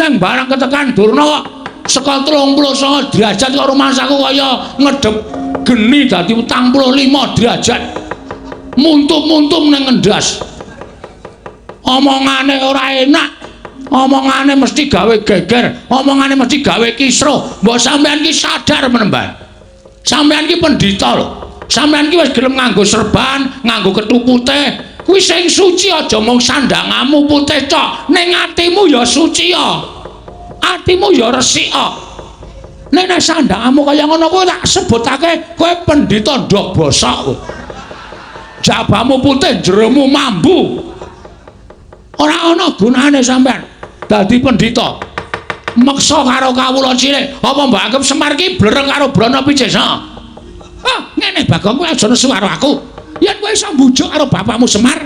Nang barang ketekan Durna kok saka 39 derajat kok rumangsaku kaya ngedep geni dadi 45 derajat. Muntum-muntum nang ngendas. Omongane ora enak. Omongane mesti gawe geger, omongane mesti gawe kisruh. Mbok sampean ki sadar menemban. Sampean ki pendhita lho. Sampean ki wis gelem nganggo serban, nganggo kethu putih. Kuwi sing suci aja mung sandangamu putih tok, ning atimu ya suci ya. Atimu ya resik ya. Nek nek sandangamu kaya ngono kuwi tak sebutake kowe pendhita ndok bosok kowe. Jabamu putih, jeromu mambu. Ora ana gunane sampean dadi pendhita. Meksa karo kawula cilik, apa mbok anggap Semar ki blereng karo Brana Picis? Ha. Ah, ngene Bagong, kowe aja nesu karo aku. Yen kowe iso mbujuk karo bapakmu Semar,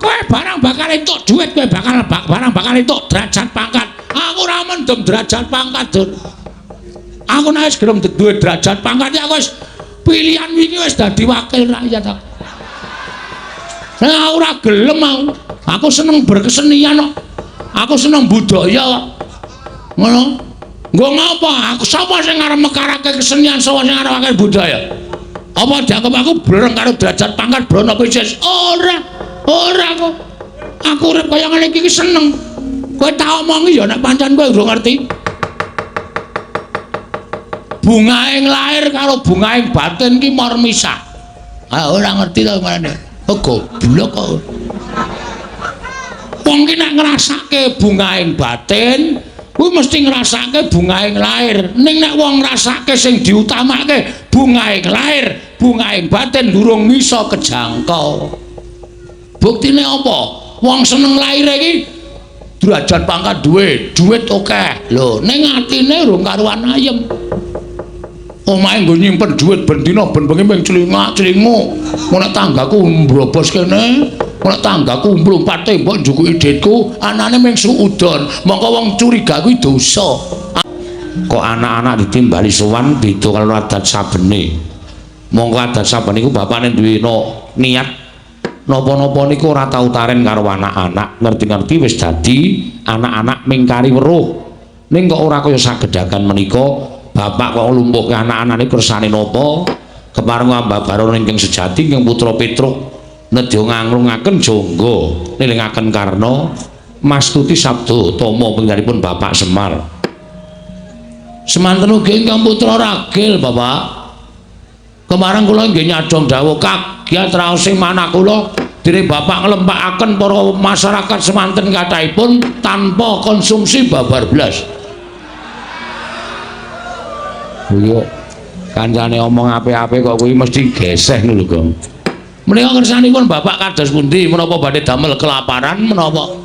kowe barang bakal entuk dhuwit, kowe bakal barang bakal entuk derajat pangkat. Aku ora mendem derajat pangkat, Dur. Aku nek wis gelem duwe derajat pangkat ya aku wis pilihan wingi wis dadi wakil rakyat aku. Nah, ora gelem aku. Aku seneng berkesenian kok. Aku seneng budaya kok. Ngono. Nggo ngapa? Aku sapa sing arep mekarake kesenian, sapa sing arep budaya? Apa dianggap aku blereng karo derajat pangkat Brana Picis? Ora. Ora kok. Aku urip kaya ngene iki seneng. Kowe tak omongi ya nek pancen kowe urung ngerti. Bungaing lahir karo bungaing batin ki mor misah. Ah ora ngerti to marane. Oh goblok kok. Wong ki nek ngrasake bungaing batin, kuwi mesti ngrasake bungaing lahir. Ning nek wong ngrasake sing diutamake bungaing lahir, bungaing batin durung iso kejangkau. Buktine apa? Wong seneng lahire iki derajat pangkat duwe, duit akeh. Lho, ning atine urung karuan ayem. Omahe nggo nyimpen dhuwit ben dina ben bengi ming clingak-clinguk. Nek tanggaku mbrobos kene, nek tanggaku mlumpat tembok njukuki dhitku, anane ming suudon. Mongko wong curiga kuwi dosa. Kok anak-anak ditimbali sowan beda karo adat sabene. Mongko adat saben niku bapakne duwe no, niat napa-napa niku ora tau taren karo anak-anak, ngerti-ngerti wis dadi anak-anak mingkari weruh. Ning kok ora kaya sagedagan menika, bapak kok nglumpuhke anak-anak niku kersane napa? Kepareng ambabaron ingkang sejati ingkang putra Petruk nedya nganglungaken jangga nilingaken karna mastuti sabda tama pingganipun Bapak Semar. Semanten ugi ingkang putra ragil, Bapak. Kemareng kula nggih nyadong dawuh kagiat raose manah kula dene bapak nglempakaken para masyarakat semanten kathahipun tanpa konsumsi babar blas. Kuwi kancane omong apik-apik kok kuwi mesti geseh lho, Gong. Menika kersanipun bapak kados pundi menapa badhe damel kelaparan menapa?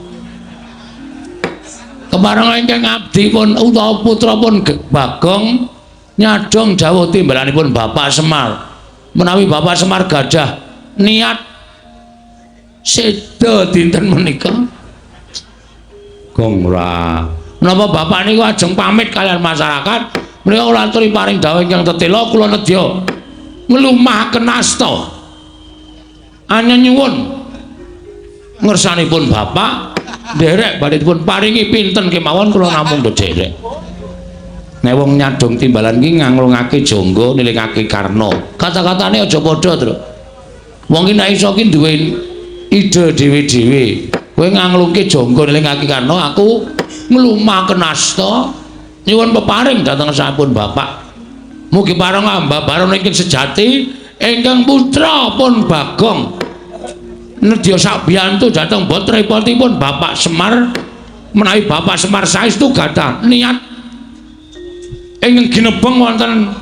Kemareng ingkang abdi pun utawa putra pun Bagong nyadong dawuh timbalanipun Bapak Semar. Menawi Bapak Semar gadah niat seda dinten menika. Gong ora. Menapa bapak niku ajeng pamit kalian masyarakat, menika kula aturi paring dawuh ingkang tetela kula nedya nglumahaken asta. Anya nyuwun ngersanipun bapak nderek badhe dipun paringi pinten kemawon kula namung nderek. Nek wong nyadong timbalan ki nganglungake jangga nilingake karna. Kata-katane aja padha, Tru. Wong ki nek iso ki duwe ide dhewe-dhewe. Kowe nganglungke jangga nilingake karna, aku nglumahaken asta nyuwun peparing dhateng sampun bapak. Mugi pareng ambabaron ingkang sejati ingkang putra pun Bagong nedya sabiyantu dhateng botrepotipun Bapak Semar. Menawi Bapak Semar saestu gadah niat ingkang ginebeng wonten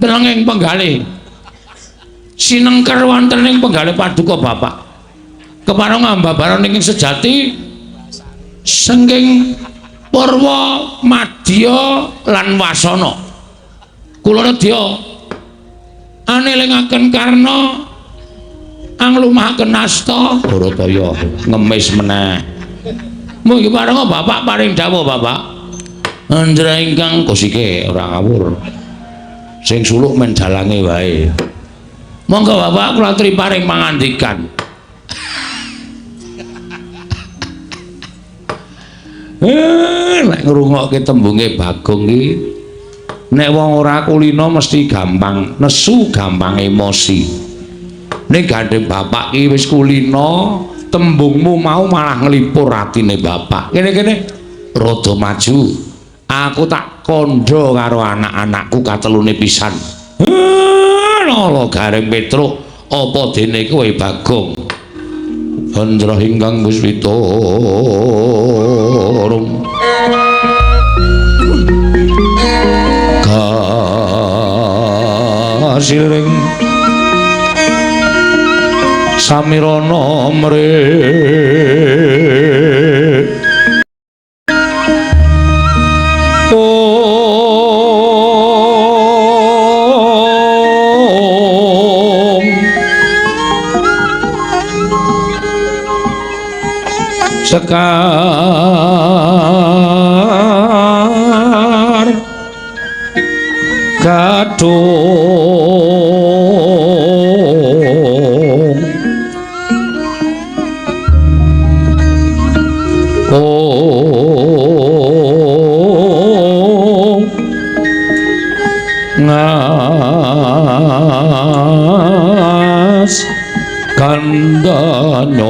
tenenging penggalih sinengker wonten ing penggalih paduka bapak. Kepareng ambabaron ingkang sejati saking purwa madya lan wasana kula nedya anelingaken karna anglumahaken asta Bharataya ngemis meneh. Mugi parenga bapak paring dawuh bapak. Andra ingkang kusike ora ngawur. Sing suluk men dalange wae. Monggo bapak kula aturi paring pangandikan. Nek ngrungokke tembunge Bagong iki, nek wong ora kulina mesti gampang nesu, gampang emosi. Ning gandeng bapak iki wis kulina, tembungmu mau malah nglipur atine bapak. Kene-kene rada maju. Aku tak kandha karo anak-anakku katelune pisan. Lho Gareng Petruk, apa dene kowe Bagong? Hendra ingkang puspita rum kasiring samirana mrih sekar gadung ong ngas kandanyo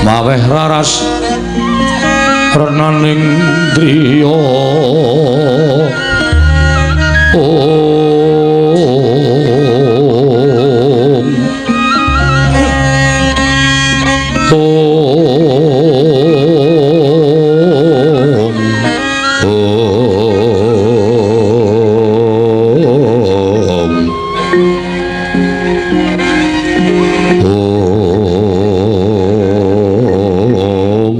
maweh raras renaning driya om om om om.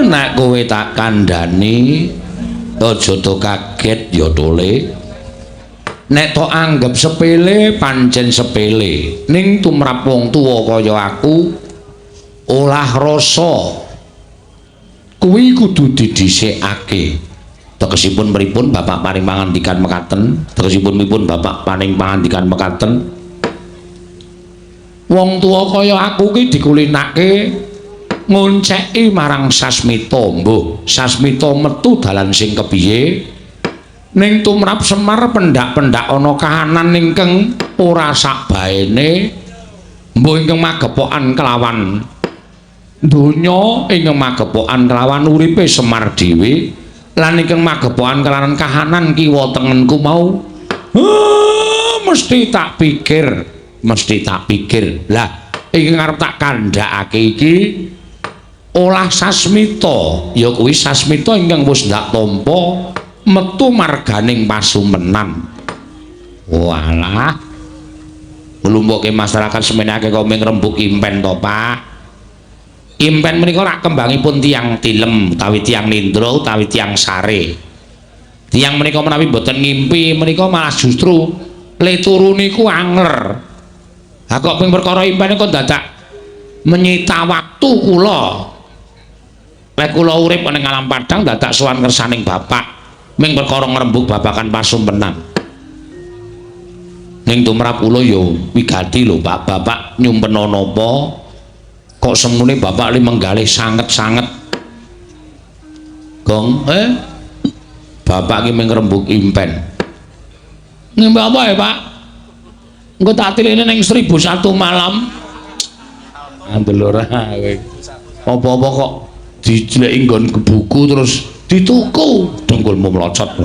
Nek kowe tak kandhani aja to kaget ya Tole. Nek tok anggep sepele pancen sepele, ning tumrap wong tuwa kaya aku olah rasa kuwi kudu didhisikake. Tegesipun pripun bapak paring pangandikan mekaten? Tegesipun pripun bapak paring pangandikan mekaten? Wong tuwa kaya aku ki dikulinake ngonceki marang Sasmita, mbuh Sasmita metu dalan sing kepiye, ning tumrap Semar pendak-pendak ana kahanan ingkang ora sakbaene, mbuh ingkang magepokan kelawan donya, ingkang magepokan kelawan uripe Semar dhewe, lan ingkang magepokan kelawan kahanan kiwa tengenku mau. Mesti tak pikir, mesti tak pikir. Lah ingkang arep tak kandhakake iki olah Sasmita, ya kuwi Sasmita ingkang wis ndak tampa metu marganing pasumenan. Walah, nglumpukke masyarakat semenake kok mung rembug impen to, Pak. Impen menika rak kembangipun tiyang tilem utawi tiyang nindra utawi tiyang sare. Tiyang menika menawi mboten ngimpi menika malah justru le turu niku angler. Ha kok ping perkara impen kok dadak menyita waktu kula. Lek kula urip ning alam padang dadak sowan kersaning bapak ming perkara ngrembug babagan pasumpenan. Ning tumrap kula ya wigati lho Pak, bapak nyumpena napa kok semune bapak li menggalih sanget-sanget. Gong, bapak ki ming ngrembug impen. Ngimpi apa ya, Pak? Engko tak tilene ning 1001 malam. Andel ora kowe. Apa-apa kok dijleki nggon buku terus dituku, dengkulmu mlocot.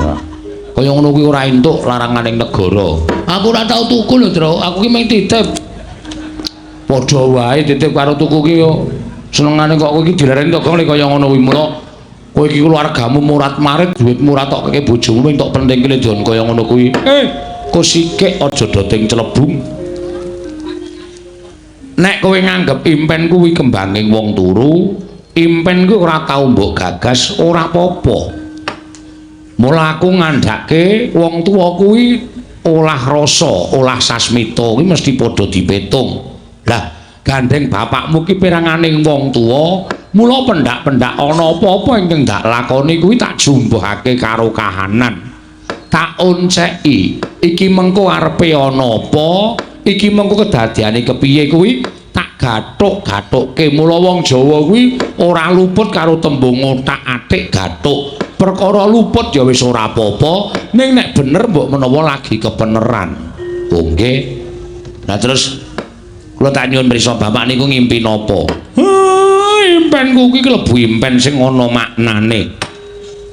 Kaya ngono kuwi ora entuk laranganing negara. Aku ora tau tuku lho, Tru. Aku ki mung titip. Padha wae titip karo tuku ki yo. Senengane kok kowe iki dilereni to gong kaya ngono kuwi. Mula kowe iki keluargamu murat-marit, duitmu ora tok keke bojomu mung tok penting ki jon kaya ngono kuwi. Kok sikik aja doting celebung. Nek kowe nganggep impen kuwi kembanging wong turu, impen kuwi ora tau mbok gagas, ora apa-apa. Mula aku ngandhake wong tuwa kuwi olah rasa, olah sasmita kuwi mesti padha dipetung. Lah, gandeng bapakmu ki peranganing wong tuwa, mula pendak-pendak ana apa-apa ingkang ndak lakoni kuwi tak jumbuhake karo kahanan. Tak onceki, iki mengko arepe ana apa, iki mengko kedadiane kepiye kuwi tak gathuk-gathukke. Mula wong Jawa kuwi ora luput karo tembung othak-athik gathuk. Perkara luput ya wis ora apa-apa, ning nek bener mbok menawa lagi kepeneran. Oh nggih. Lah terus kula tak nyuwun prisa bapak niku ngimpi napa? Impenku kuwi klebu impen sing ana maknane.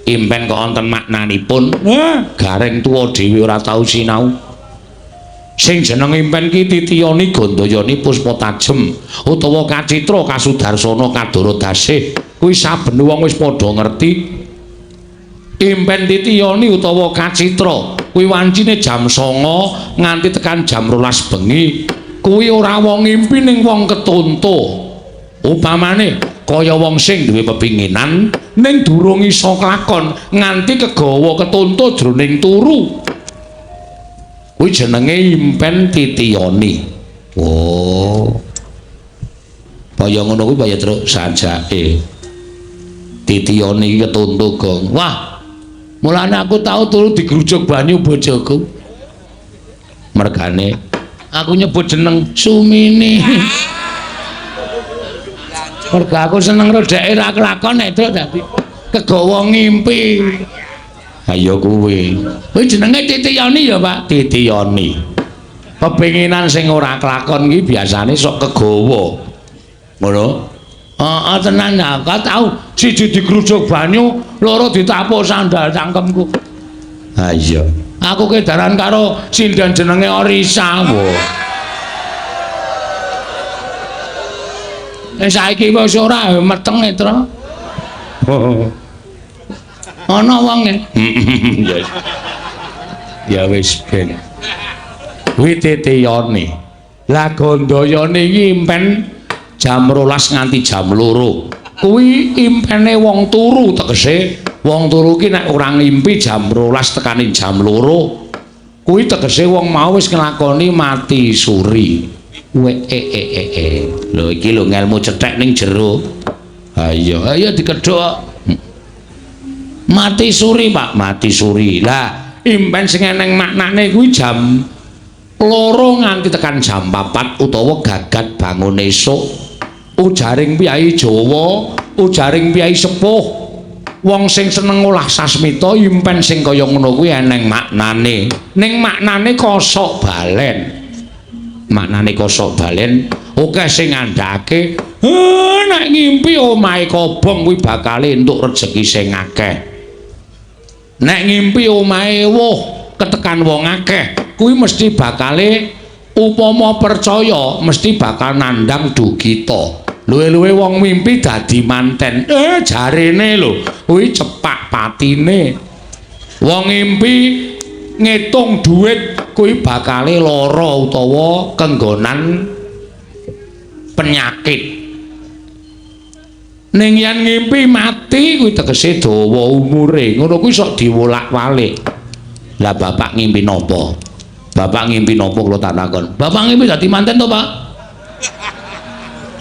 Impen kok wonten maknanipun? Gareng tuwa dhewe ora tau sinau. Sing jeneng impen ki titiyani gandayani puspa tajem utawa kacitra kasudarsana kadara dasih. Kuwi saben wong wis padha ngerti. Impen titiyani utawa kacitra kuwi wancine jam 09.00 nganti tekan jam 12 bengi. Kuwi ora wong ngimpi ning wong ketonto. Upamane kaya wong sing duwe pepinginan ning durung iso klakon nganti kegawa ketonto jroning turu. Kuwi jenenge impen titiyani. Oh. Kaya ngono kuwi kaya truk sajake. Titiyani iki ketonto, Gong. Wah. Mulane aku tau turu digrujuk banyu bojoku. Mergane aku nyebut jeneng Sumini. Merga aku seneng karo dheke ra kelakon nek truk dadi kegawa ngimpi. Ayo kuwi. Kuwi jenenge titiyani ya, Pak? Titiyani. Pepinginan sing ora kelakon iki biasane sok kegawa. Ngono? Heeh, tenan aku tau siji digrujuk banyu, loro ditapuk sandal cangkemku. Ha iya. Aku kedaran karo sinden jenenge Orisa. Wo. Saiki wis ora meteng netra. Ana wonge. Ya. Ya wis ben. Kuwi titiyane. Lah gandayane iki impen jam 12 nganti jam 2. Kuwi impene wong turu, tegese wong turu ki nek ora ngimpi jam 12 tekane jam 2. Kuwi tegese wong mau wis nglakoni mati suri. Lho iki lho ngelmu cethek ning jero. Ayo, ayo dikedhok. Mati suri, Pak, mati suri. Lah, impen sing eneng maknane kuwi jam 2 nganti tekan jam 4 utawa gagat bangun esuk. Ujaring piyai Jawa, ujaring piyai sepuh, wong sing seneng ngolah sasmita impen sing kaya ngono kuwi eneng maknane. Ning maknane kosok balen. Maknane kosok balen akeh sing ngandhake, nek ngimpi omahe kobong kuwi bakal entuk rejeki sing akeh. Nek ngimpi omahe woh ketekan wong akeh, kuwi mesti bakale upama percaya mesti bakal nandhang dugita. Luwe-luwe wong mimpi dadi manten. Jarene lho, kuwi cepak patine. Wong ngimpi ngitung dhuwit kuwi bakale lara utawa kenggonan penyakit. Ning yen ngimpi mati kuwi tegese dawa umure. Ngono kuwi sok diwolak-walik. Lah bapak ngimpi napa? Bapak ngimpi napa kula tak takon. Bapak ngimpi dadi manten to, Pak?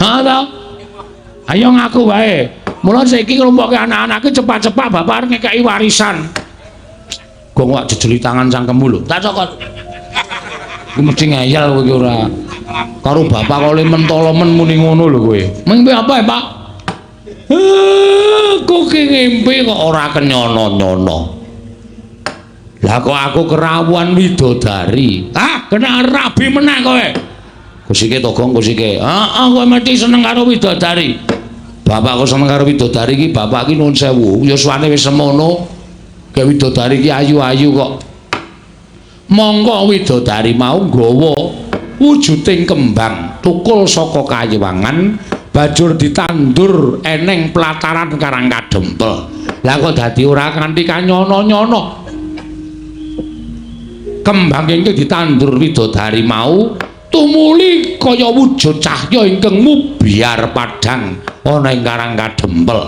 Ha ta? Ayo ngaku wae. Mula saiki nglumpukke anak-anake cepat-cepat bapak arep ngekeki warisan. Gong wak jejeli tangan cangkemmu lho. Tak cokot. Kuwi mesti ngeyel kowe iki ora. Karo bapak kok le mentolo men muni ngono lho kowe. Mimpi apa ya, Pak? Kok ki ngimpi kok ora kenyono-nyono. Lah kok aku kerawuan widodari. Ah, kena rabi meneh kowe. Kusike to, Gong, kusike. Heeh, kowe mesti seneng karo widodari. Bapak kok seneng karo widodari iki, bapak iki nuwun sewu, yuswane wis semono. Kayak widodari iki ayu-ayu kok. Mongko widodari mau nggawa wujuding kembang tukul saka kayiwangan bajur ditandur eneng pelataran Karang Kadempel. Lah kok dadi ora kanthi kanyono-nyono. Kembang ingkang ditandur widodari mau tumuli kaya wujud cahya ingkang mubyar padhang ana ing Karang Kadempel.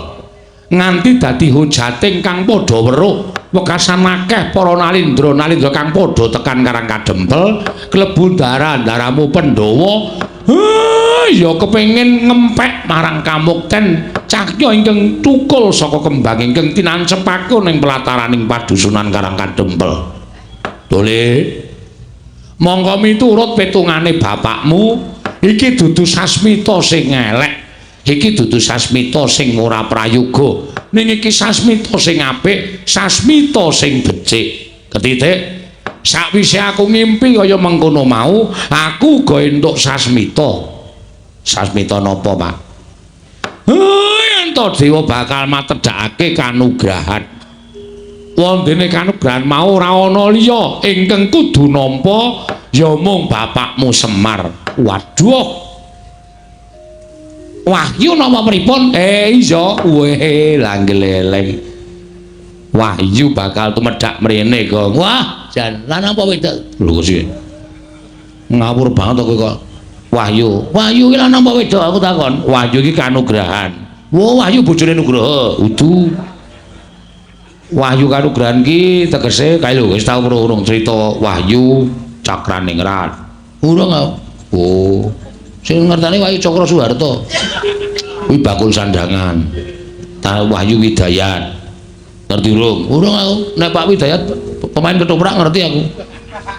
Nganti dadi hujate kang padha weruh. Wekasan akeh para nalindra-nalindra kang padha tekan Karang Kadempel klebu ndara-ndaramu Pandhawa. Ya kepengin ngempek marang kamukten cahya ingkang tukul saka kembang ingkang tinancepake ning pelataraning padusunan Karang Kadempel. Dole, mongko miturut petungane bapakmu, iki dudu sasmita sing elek. Iki dudu sasmita sing ora prayoga. Ning iki sasmita sing apik, sasmita sing becik. Ketitik, sakwise aku ngimpi kaya mengkono mau, aku uga entuk sasmita. Sasmita napa, Pak? Antadewa bakal matedhakake kanugrahan. Wondene kanugrahan mau ora ana liya ingkang kudu nampa ya mung bapakmu Semar. Waduh. Wahyu napa pripun? Iya, weh langgeleleng. Wahyu bakal tumedhak mrene, Gong. Wah, jan lan apa wedok? Lho kok sih. Ngawur banget kowe kok. Wahyu. Wahyu iki lan apa wedok aku takon? Wahyu iki kanugrahan. Wah, Wahyu bojone Nugraha. Udu. Wahyu kanugrahan ki tegese kae lho wis tau urung cerita Wahyu Cakraningrat. Urung aku. Oh. Sing ngertane Wahyu Cakra Suharto. Kuwi bakul sandangan. Ta Wahyu Widayat. Ngerti urung? Urung aku. Nek Pak Widayat pemain ketoprak ngerti aku.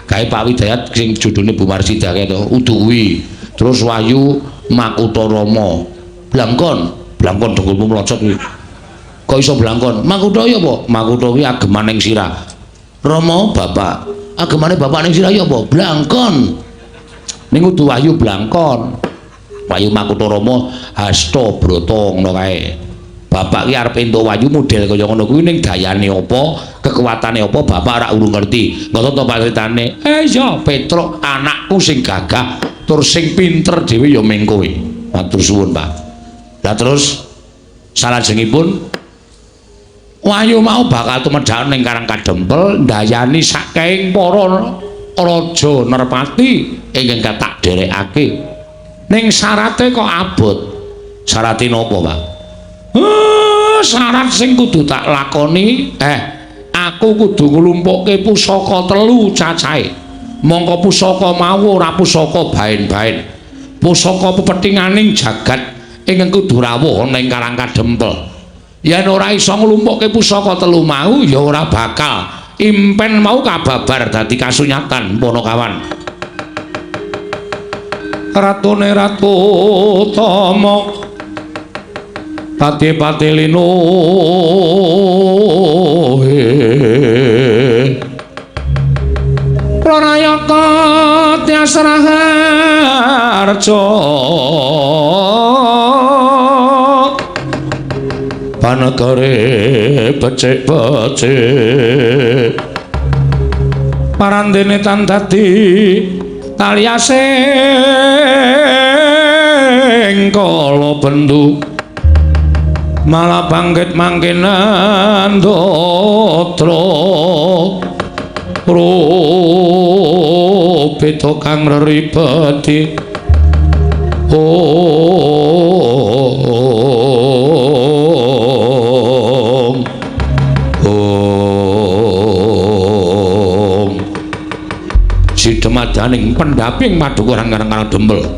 Gawe Pak Widayat sing judune Bu Marsida kae to, udu kuwi. Terus Wahyu Makutarama. Blangkon, blangkon dengkulmu mlocot kuwi. Kok iso blangkon? Makutha ya apa? Makutha kuwi ageman ning sirah. Rama bapak. Agemane bapak ning sirah ya apa? Blangkon. Ning kudu Wahyu blangkon. Wahyu Makutarama Hasta Brata ngono kae. Bapak ki arep entuk wahyu model kaya ngono kuwi ning dayane apa, kekuatane apa bapak ora urung ngerti. Ngono to Pak critane. Iya, Petruk anakku sing gagah tur sing pinter dhewe ya ming kowe. Matur suwun, Pak. Lah terus salajengipun Wahyu mau bakal tumedhak ning Karang Kadempel ndayani saking para raja nerpati ingkang tak derekake. Ning syarate kok abot. Syarate napa, Pak? Syarat sing kudu tak lakoni, aku kudu nglumpukke pusaka telu cacahe. Mongko pusaka mau ora pusaka baen-baen. Pusaka pepethinganing jagat ingkang kudu rawuh ana ing Karang Kadempel. Yen ora iso nglumpukke pusaka telu mau ya ora bakal impen mau kababar dadi kasunyatan Panakawan. Ratune Ratu Tama pati-pati linuhe Pranayaka Tyas Raharja panegare becik-becik parandene tan dadi taliasing kala bendu malah bangkit mangke nandatra rupita kang reribeti. Om Om sidemadaning pendhaping padukuhan Karang Kadempel.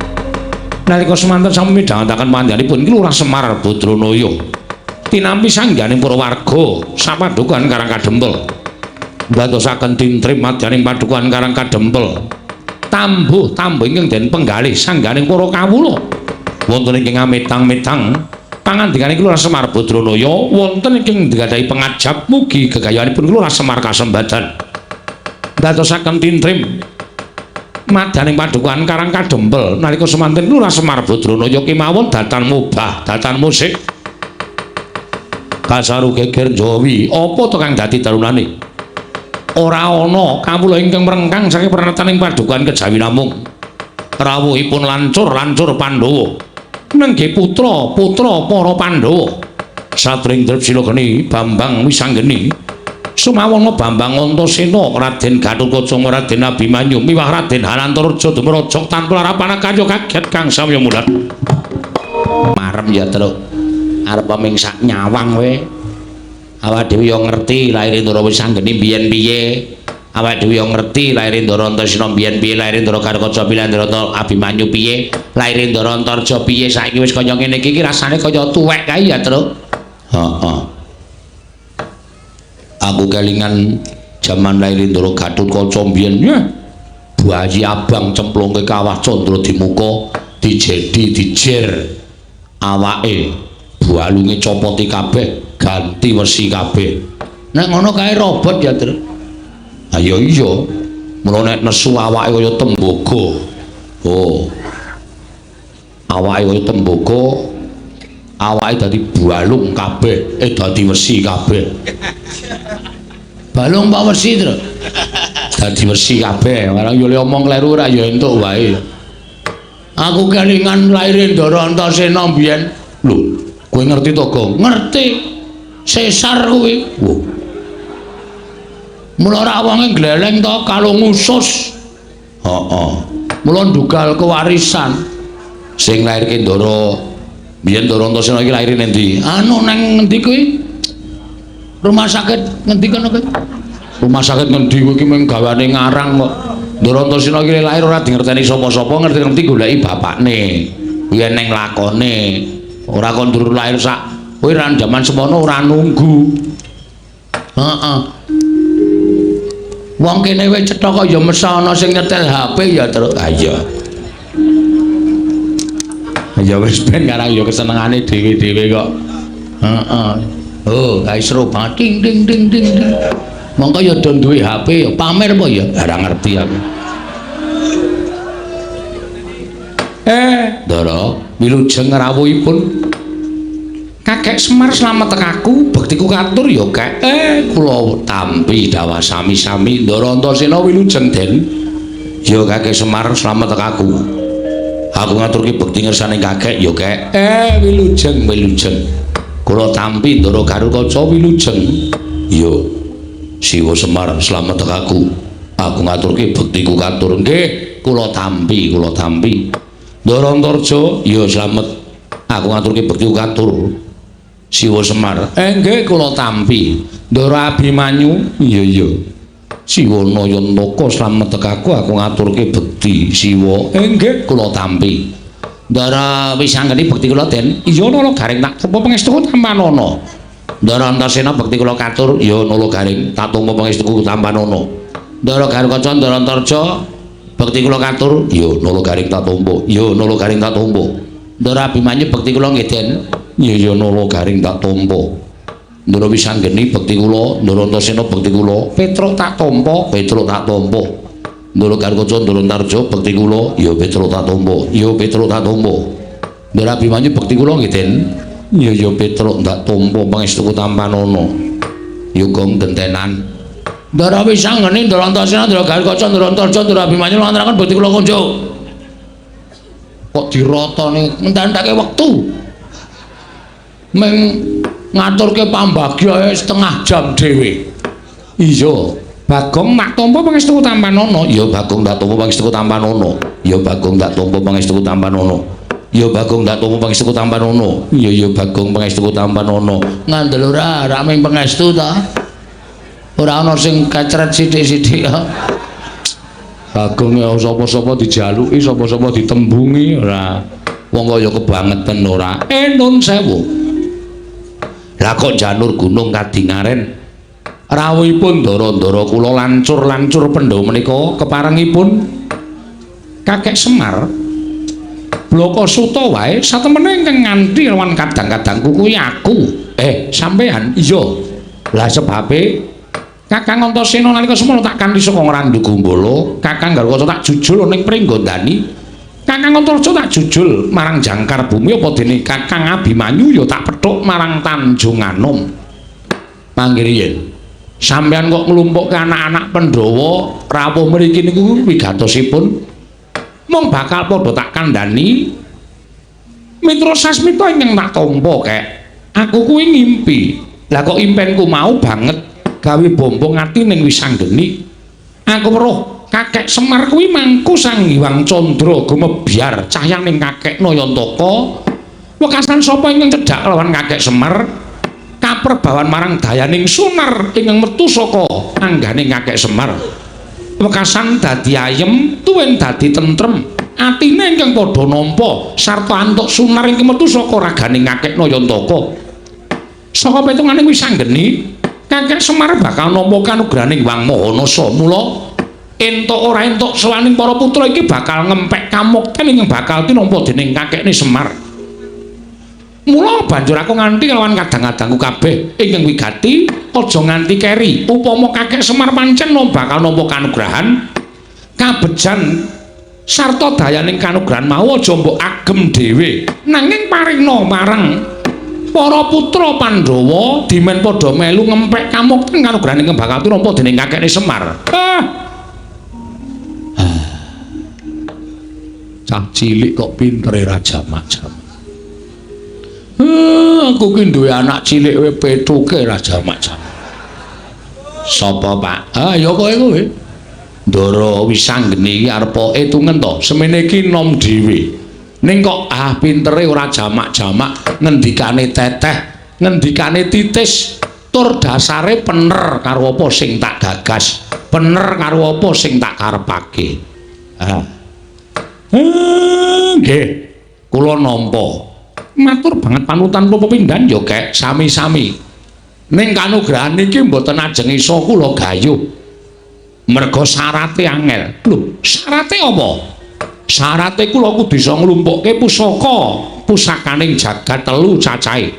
Nalika semanten sami midhangetaken panjenenganipun iki Lurah Semar Badranaya tinampi sangganing para warga sapadukuhan Karang Kadempel mbantosaken tintrim madyaning padukuhan Karang Kadempel tambuh-tambuh ingkang den penggalih sangganing para kawula wonten ingkang ametang-metang pangandikaning Lurah Semar Badranaya wonten ingkang nggadahi pengajap mugi gegayanipun Lurah Semar kasembadan mbantosaken tintrim madyaning padukuhan Karang Kadempel nalika semanten Lurah Semar Badranaya kemawon datan mubah datan musik kasaru geger Jawi apa to kang dadi darunane ora ana kawula ingkang mrengkang saking pranataning padukuhan kejawi namung rawuhipun lancur-lancur Pandhawa nenggih putra-putra para Pandhawa satring Drepsila geni Bambang Wisanggeni Sumawana Bambang Antasena Raden Gatotkaca Raden Abimanyu miwah Raden Hanantarja dumraja tanpa larapan karya kaget kang samya mulat. Marem ya, Truk. Arep ming sak nyawang wae. Awak dhewe yo ngerti laire Ndara Wisanggeni biyen piye. Awak dhewe yo ngerti laire Ndara Antasena biyen piye, laire Ndara Garukaca piye, Ndara Abimanyu piye, laire Ndara Antarja piye. Saiki wis kaya ngene iki rasane kaya tuwek kae ya, Truk. Heeh. Aku kelingan jaman laire Ndara Gatotkaca biyen, ya. Bayi abang cemplungke kawah Candra Dimuka, dijedi dijer awake, balunge copoti kabeh, ganti wesi kabeh. Nek ngono kae robot ya, Truk. Ayo iya. Mula nek nesu awake kaya tembaga. Oh. Awake kaya tembaga, awake dadi balung kabeh, dadi wesi kabeh. Balung apa wesi, Truk? Dadi wesi kabeh. Ora yo le omong kleru ora ya entuk wae. Aku kelingan laire Ndara Antasena biyen. Lho, kowe ngerti to, Gong? Ngerti. Sesar kuwi. Wah. Mula ora wonge gleleng to kalung usus. Heeh. Mula ndugal kewarisan. Sing lairke Ndara biyen Ndara Antasena iki laire ning ndi? Anu nang ngendi kuwi? Rumah sakit ngendi kono kuwi? Rumah sakit ngendi kuwi iki mung gawane ngarang kok. Ndara Antasena iki lahir ora dingerteni sapa-sapa, ngerti-ngerti goleki bapakne. Kuwi eneng lakone. Ora kon dur lahir sak kowe ra jaman semono ora nunggu. Heeh. Wong kene wis cetha kok ya mesa ana sing nyetel HP ya, Truk. Ha iya. Ya wis ben karang ya kesenengane dhewe-dhewe kok. Heeh. Oh, kae seru banget. Ding ding ding ding. Mongko ya do duwe HP ya pamer apa ya? Ora ngerti aku. Ndara, wilujeng rawuhipun Kakek Semar slamet tekaku, bektiku katur ya, Kek. Kula tampi dawah sami-sami. Ndara Antasena wilujeng, Den. Ya Kakek Semar slamet tekaku. Aku ngaturke bekti ngersane Kakek ya, Kek. Wilujeng, wilujeng. Kula tampi Ndara Garukaca wilujeng. Ya. Siwa Semar slamet tekaku. Aku ngaturke bektiku katur. Nggih, kula tampi, kula tampi. Ndara Antarja ya slamet. Aku ngaturke bektiku katur. Siwa Semar. Nggih kula tampi. Ndara Abimanyu. Iya iya. Siwa Nayantaka slamet tekaku, aku ngaturke bekti Siwa. Nggih kula tampi. Ndara Wisanggeni bekti kula, Den. Iya Nala Garing tak tampa pangestuku tampanana. Ndara Antasena bekti kula katur. Iya Nala Garing tak tampa pangestuku tampanana. Ndara Garukaca, Ndara Antarja bekti kula katur. Iya Nala Garing tak tampa. Iya Nala Garing tak tampa. Ndara Abimanyu bekti kula nggih, Den. Iya iya Nala Garing tak tampa. Ndara Wisanggeni bekti kula, Ndara Antasena bekti kula, Petruk tak tampa, Petruk tak tampa. Ndara Garukaca, Ndara Antarja bekti kula, ya Petruk tak tampa, ya Petruk tak tampa. Ndara Abimanyu bekti kula nggih, Den. Iya iya Petruk tak tampa pangestuku tampanana. Ya gong dentenan. Ndara Wisanggeni, Ndara Antasena, Ndara Garukaca, Ndara Antarja, Ndara Abimanyu ngaturaken bekti kula kunjuk. Kok dirotone ngenteni wektu. Meng ngaturke pambagya setengah jam dhewe. Iya, Bagong tak tampa pangestuku tampanana. Ya Bagong tak tampa pangestuku tampanana. Ya Bagong tak tampa pangestuku tampanana. Ya Bagong tak tampa pangestuku tampanana. Iya iya Bagong pangestuku tampanana. Ngandel ora ora mung pangestu ta. Ora ana sing kecret sithik-sithik. Bagong ya sapa-sapa dijaluki, sapa-sapa ditembungi ora. Wong kaya kebangeten ora. Nun sewu. Lah kok janur gunung kadingaren rawuhipun ndara-ndara kula lancur-lancur Pandhawa menika keparengipun Kakek Semar blaka suta wae satemene ingkang nganti lawan kadang-kadangku kuwi aku. Sampean iya. Lah sebabe Kakang Antasena nalika semono tak kanthi saka Ngrandu Gumbala, Kakang Garukaca tak jujul ning Pringgondani, Kakang Antarja tak jujul marang jangkar bumi, apa dene Kakang Abimanyu ya tak pethuk marang Tanjung Anom. Manggih yen sampeyan kok nglumpukke anak-anak Pandhawa rawuh mriki niku wigatosipun mung bakal padha tak kandhani Mitra Sasmita ingkang tak tampa, Kek. Aku kuwi ngimpi. Lah kok impenku mau banget gawe bombong ati ning Wisanggeni. Aku weruh Kakek Semar kuwi mangku Sang Hyang Candra gumebyar cahyaning Kakek Nayantaka Wekasan sapa ingkang cedhak kelawan Kakek Semar kaperbawan marang dayaning sunar ingkang metu saka anggane Kakek Semar. Wekasan dadi ayem tuwin dadi tentrem. Atine ingkang padha nampa sarta antuk sunar ingkang metu saka ragane Kakek Nayantaka. Saka petungane Wisanggeni, Kakek Semar bakal nampa kanugrahaning Hyang Maha Nasa. Mula entuk ora entuk sowaning para putra iki bakal ngempek kamukten ingkang bakal tinampa dening kakekne Semar. Mula banjur aku nganti kelawan kadang-kadangku kabeh ingkang wigati aja nganti keri. Upama Kakek Semar pancen bakal nampa kanugrahan kabejan sarta dayaning kanugrahan mau aja mbok agem dhewe, nanging paringna marang para putra Pandhawa dimen padha melu ngempek kamukten kanugrahan ingkang bakal tinampa dening kakekne Semar. Cah cilik kok pintere ra jamak-jamak. Aku ki duwe anak cilik kowe pethuke ra jamak-jamak. Sapa, Pak? Ah, ya kowe kowe. Ndara Wisanggeni iki arep etungen to, semene iki nom dhewe. Ning kok pintere ora jamak-jamak, ngendikane teteh, ngendikane titis, tur dasare pener karo apa sing tak gagas, pener karo apa sing tak karepake. Ah. Nggih, kula nampa. Matur banget panutan pepindhan ya, Kek, sami-sami. Ning kanugrahan niki mboten ajeng iso kula gayuh. Merga syarate angel. Lho, syarate apa? Syarate kula kudu iso nglumpukke pusaka, pusakaning jagat telu cacahe.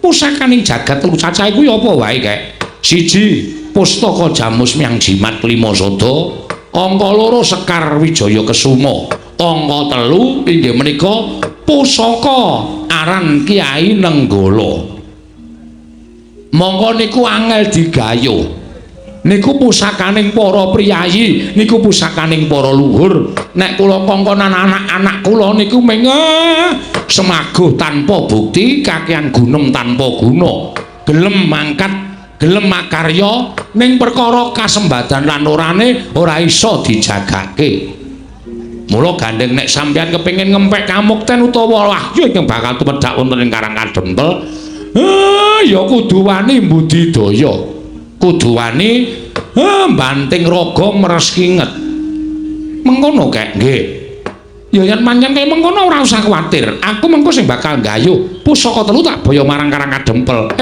Pusakaning jagat telu cacahe kuwi apa wae, Kek? Siji, pustaka Jamus Myang Jimat Lima Sada, angka loro Sekar Wijaya Kesuma, angka telu inggih menika pusaka aran Kyai Nenggala. Mongko niku angel digayuh. Niku pusakaning para priyayi, niku pusakaning para luhur. Nek kula kongkonan anak-anak kula niku mung semaguh tanpa bukti, kakean gunem tanpa guna. Gelem mangkat, gelem makarya ning perkara kasembadan lan orane ora iso dijagake. Mula gandeng nek sampeyan kepengin ngempek kamukten utawa wahyu ingkang bakal tumedhak wonten ing Karang Kadempel, ya kudu wani mbudidaya. Kudu wani banting raga meres kinget. Mengkono, Kek? Nggih. Ya yen pancen kaya mengkono ora usah kuwatir. Aku mengko sing bakal nggayuh pusaka telu tak baya marang Karang Kadempel.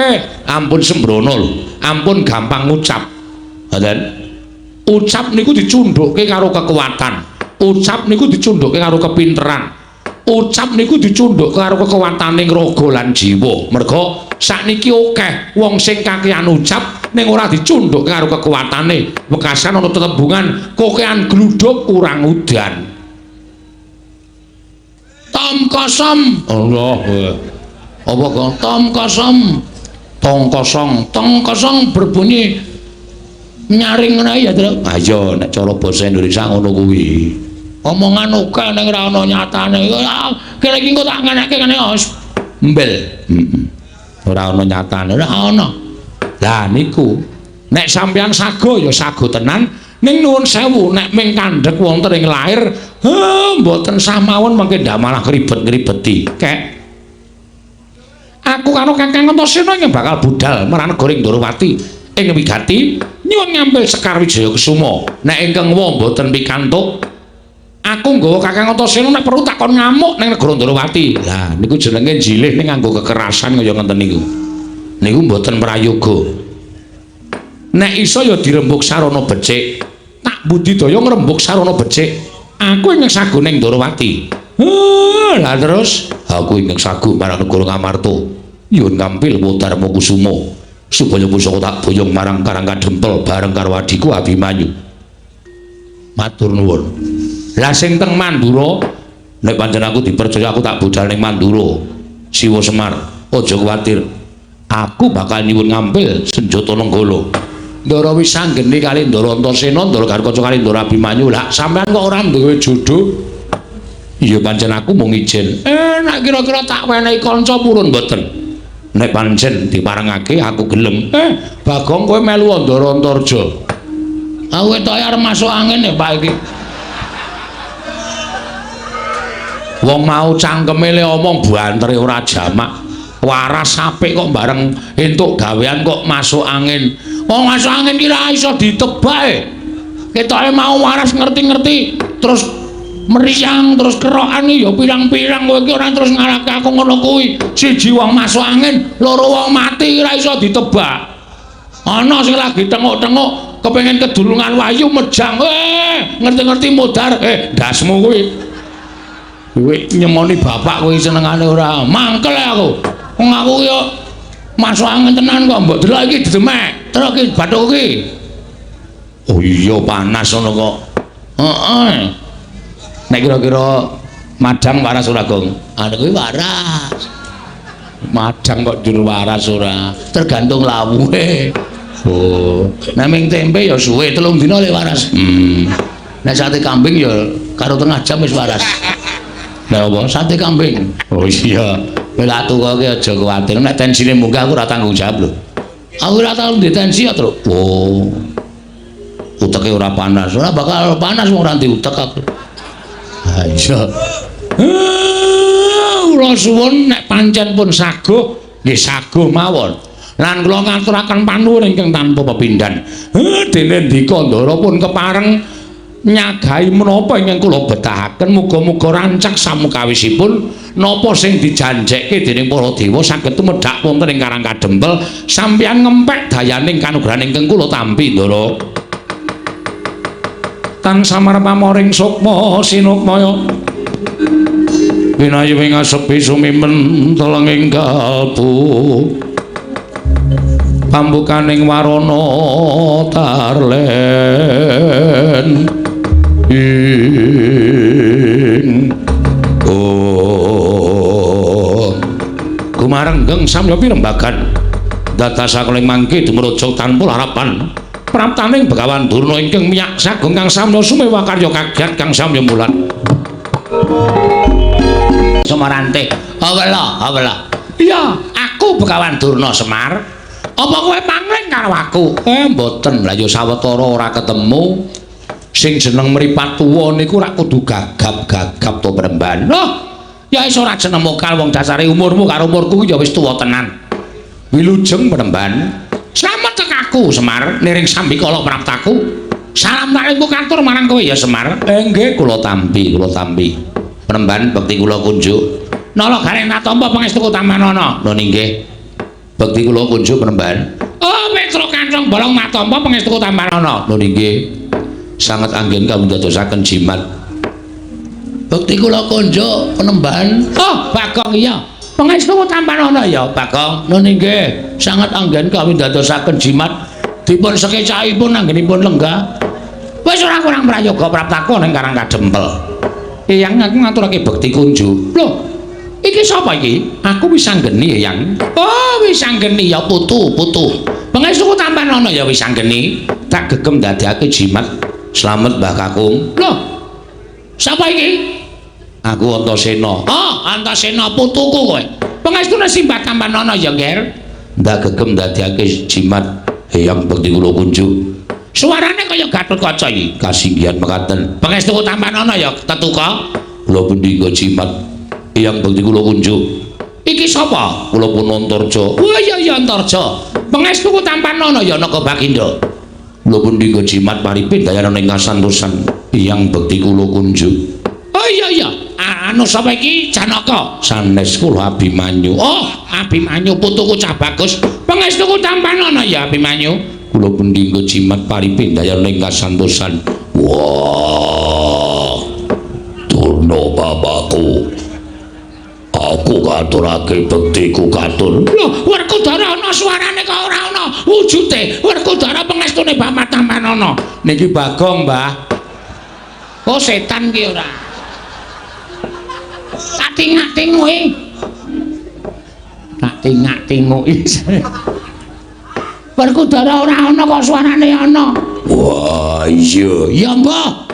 Ampun sembrono lho. Ampun gampang ngucap. Ngoten. Ucap niku dicundhukke karo kekuatan. Ucap niku dicundhukke karo kepinteran. Ucap niku dicundhuk karo kekuwataning raga lan jiwa. Merga sakniki akeh wong sing kakean ucap ning ora dicundhuk karo kekuatane. Wekasan ana tetembungan kokean gluduk kurang udan. Tom kosong. Allah. Apa kok tom kosong? Tong kosong, tong kosong berbunyi nyaring ngono ya, Truk. Ayo nek cara basa Indonesia ngono kuwi. Omongan akeh ning ora ana nyatane. Kene iki engko tak ngenekke ngene mbel. Heeh. Ora ana nyatane, ora ana. Lah niku nek sampeyan sago ya sago tenan, ning nuwun sewu nek ming kandhek wonten ing lair, mboten sah mawon mangke ndak malah ngribet-ngribeti. Kek aku karo Kakang Antasena ingkang bakal budal marang negara Ndorowati ing wigati nyuwun ngambil Sekar Wijaya Kesuma. Nek ingkang wa mboten pikantuk, aku nggawa Kakang Antasena nek perlu tak kon ngamuk ning negara Ndorowati. Lah niku jenenge jilih ning nganggo kekerasan kaya ngenten niku. Niku mboten prayoga. Nek iso ya dirembug sarana becik. Tak budidaya ngrembug sarana becik. Aku ingkang sago ning Ndorowati. Lah terus aku ingkang sago marang negara Ngamarta. Nyuwun ngampil Dharma Kusuma supaya pusaka tak boyong marang Karang Kadempel bareng karo adhiku Abimanyu. Matur nuwun. Lah sing teng Mandura nek pancen aku dipercaya aku tak budal ning Mandura. Siwa Semar, aja kuwatir. Aku bakal nyuwun ngampil senjata Nenggala. Ndara Wisanggeni kali Ndara Antasena, Ndara Garukaca kali Ndara Abimanyu. Lah sampean kok ora duwe jodho? Iya pancen aku mung ijen. Nek kira-kira tak wenehi kanca purun mboten. Nek pancen diparengake aku gelem. Bagong kowe melu Ndara Antarja. Aku ketoke arep masuk angin ya Pak iki. Wong mau cangkeme le omong bantere ora jamak. Waras apik kok bareng entuk gawean kok masuk angin. Wong masuk angin ki ra iso ditebak e. Ketoke mau waras ngerti-ngerti terus meriang terus kerokan ya pirang-pirang kowe iki ora terus ngarake aku ngono kuwi. Siji wong masuk angin, loro wong mati ora iso ditebak. Ana sing lagi tenguk-tenguk kepengin kedulungan wahyu mejang. Ngerti-ngerti modar. Ndasmu kuwi. Kuwi nyemoni bapak kuwi senengane ora. Mangkel aku. Wong aku yo masuk angin tenan kok mbok delok iki didemek. Terus iki bathuk iki. Oh iya panas ngono kok. Heeh. Nek kira-kira madang waras ora, Gong? Anu kuwi waras. Madang kok njur waras ora? Tergantung lawuhe. Oh, nek ming tempe ya suwe 3 dina le waras. Nek sate kambing ya karo tengah jam wis waras. Lah apa? Sate kambing. Oh iya. Kowe lak tukoke aja kuwatir. Nek tensine munggah aku ora tanggung jawab lho. Aku ora tau ndek tensi ya, Truk. Oh. Uteke ora panas. Ora bakal panas wong ora ndek utek aku. Ha iya. Kula suwun nek pancen pun saguh, nggih saguh mawon. Lan kula ngaturaken panuwun ingkang tanpa pepindhan. Dene ndika Ndara pun kepareng nyagahi menapa ingkang kula betahaken, muga-muga rancak samukawisipun napa sing dijanjekke dening para dewa saged tumedhak wonten ing Karang Kadempel, sampeyan ngempek dayaning kanugrahan ingkang kula tampi Ndara. Tan samar pamoring sukma sinukmaya winayu ing asepi sumimen telenging kalbu pambukaning warana tarlen ing oh gumarenggeng samya pirembagan dadasakeling mangke dumraja tanpa larapan praptaning Begawan Durna ingkang miyak sagung kang samya sumewa karya kagiat kang samya mulat. Semarante, awela, awela. Iya, aku Begawan Durna Semar. Apa kowe pangling karo aku? Mboten. Lah ya sawetara ora ketemu. Sing jeneng mripat tuwa niku rak kudu gagap-gagap to Bremban. Loh, ya iso ora jeneng mokal wong dasare umurmu karo umurku ya wis tuwa tenan. Wilujeng Bremban. Slamet aku Semar, niring sambikala praptaku. Salam taringku katur marang kowe ya Semar. Nggih, kula tampi, kula tampi. Penemban bekti kula kunjuk. Nala gareng natampa pangestuku Tamanana. Lho nggih. Bekti kula kunjuk penemban. Oh, Petro Kancong Bolong matampa pangestuku Tamanana. Lho nggih. Sanget anggen kawundadosaken jimat. Bekti kula kunjuk penemban. Oh, Bagong iya. Pangestuku Tampanana ya, Bagong. Nun nggih, sanget anggen kawindadosaken jimat dipun sekecakipun anggenipun lenggah. Wis ora kurang prayoga praptaku ning Karang Kadempel. Eyang aku ngaturake bekti kunjuk. Lho, iki sapa iki? Aku wis anggeni, Eyang. Oh, wis anggeni ya putu, putu. Pangestuku Tampanana ya wis anggeni. Tak gegem ndadekake jimat. Slamet Mbah Kakung. Lho, sapa iki? Aku Antasena. Oh, Antasena putuku kowe. Pangestune Simbah Tampanana ya, Nger. Ndak gegem ndadekake jimat Eyang bekti kula kunjuk. Suarane kaya Gatotkaca iki. Kasinggihan mekaten. Pangestuku Tampanana ya tetuka. Kula punika jimat Eyang bekti kula kunjuk. Iki sapa? Kula pun Antarja. Oh iya iya Antarja. Pangestuku Tampanana ya Naga Baginda. Kula punika jimat paripin dayana ing kasantosan Eyang bekti kula kunjuk. Oh iya iya. Anu sapa iki? Janaka. Sanes kula Abimanyu. Oh, Abimanyu putuku cah bagus. Pangestuku Tampanana ya Abimanyu. Kula pendhingga jimat paripin dayana ing kasantosan. Wah. Durna bapakku. Aku katurake bektiku katur. Lho, Werkudara ana suarane kok ora ana wujude. Werkudara pangestune Bapak Tampanana. Niki Bagong, Mbah. Oh, setan ki ora. Tak tingak-tinguki. Tak tingak-tinguki. Werkudara ora ana kok suarane ana. Wah, iya. Ya, Mbah.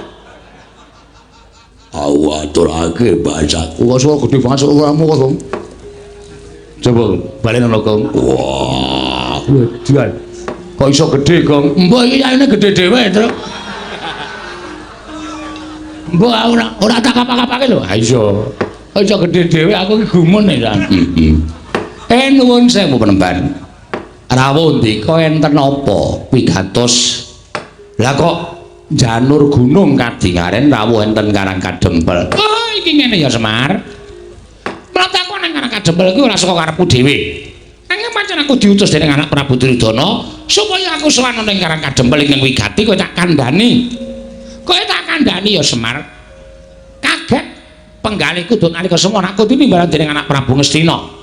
Aku aturake bahasaku. Kok suara gede banget suaramu kok, Gong. Coba balen ana, Gong. Wah, wedan. Kok iso gede, Gong? Mbah iki yaene gede dhewe, Truk. Mbah ora tak apa-apake lho. Ha iya. Aja gedhe dhewe, aku iki gumun ya. Heeh. Nuwun sewu, penemban. Rawuh ndika enten apa wigatos? Lah kok janur gunung kadingaren rawuh enten Karang Kadempel. Oh, iki ngene ya, Semar. Mlataku nang Karang Kadempel iki ora saka karepku dhewe. Nanging pancen aku diutus dening anak Prabu Duryudana supaya aku sowan ning Karang Kadempel ingkang wigati, kowe tak kandhani. Kowe tak kandhani ya, Semar. Kaget penggalihku duk nalika semono aku tinimbalan dening anak Prabu Ngastina.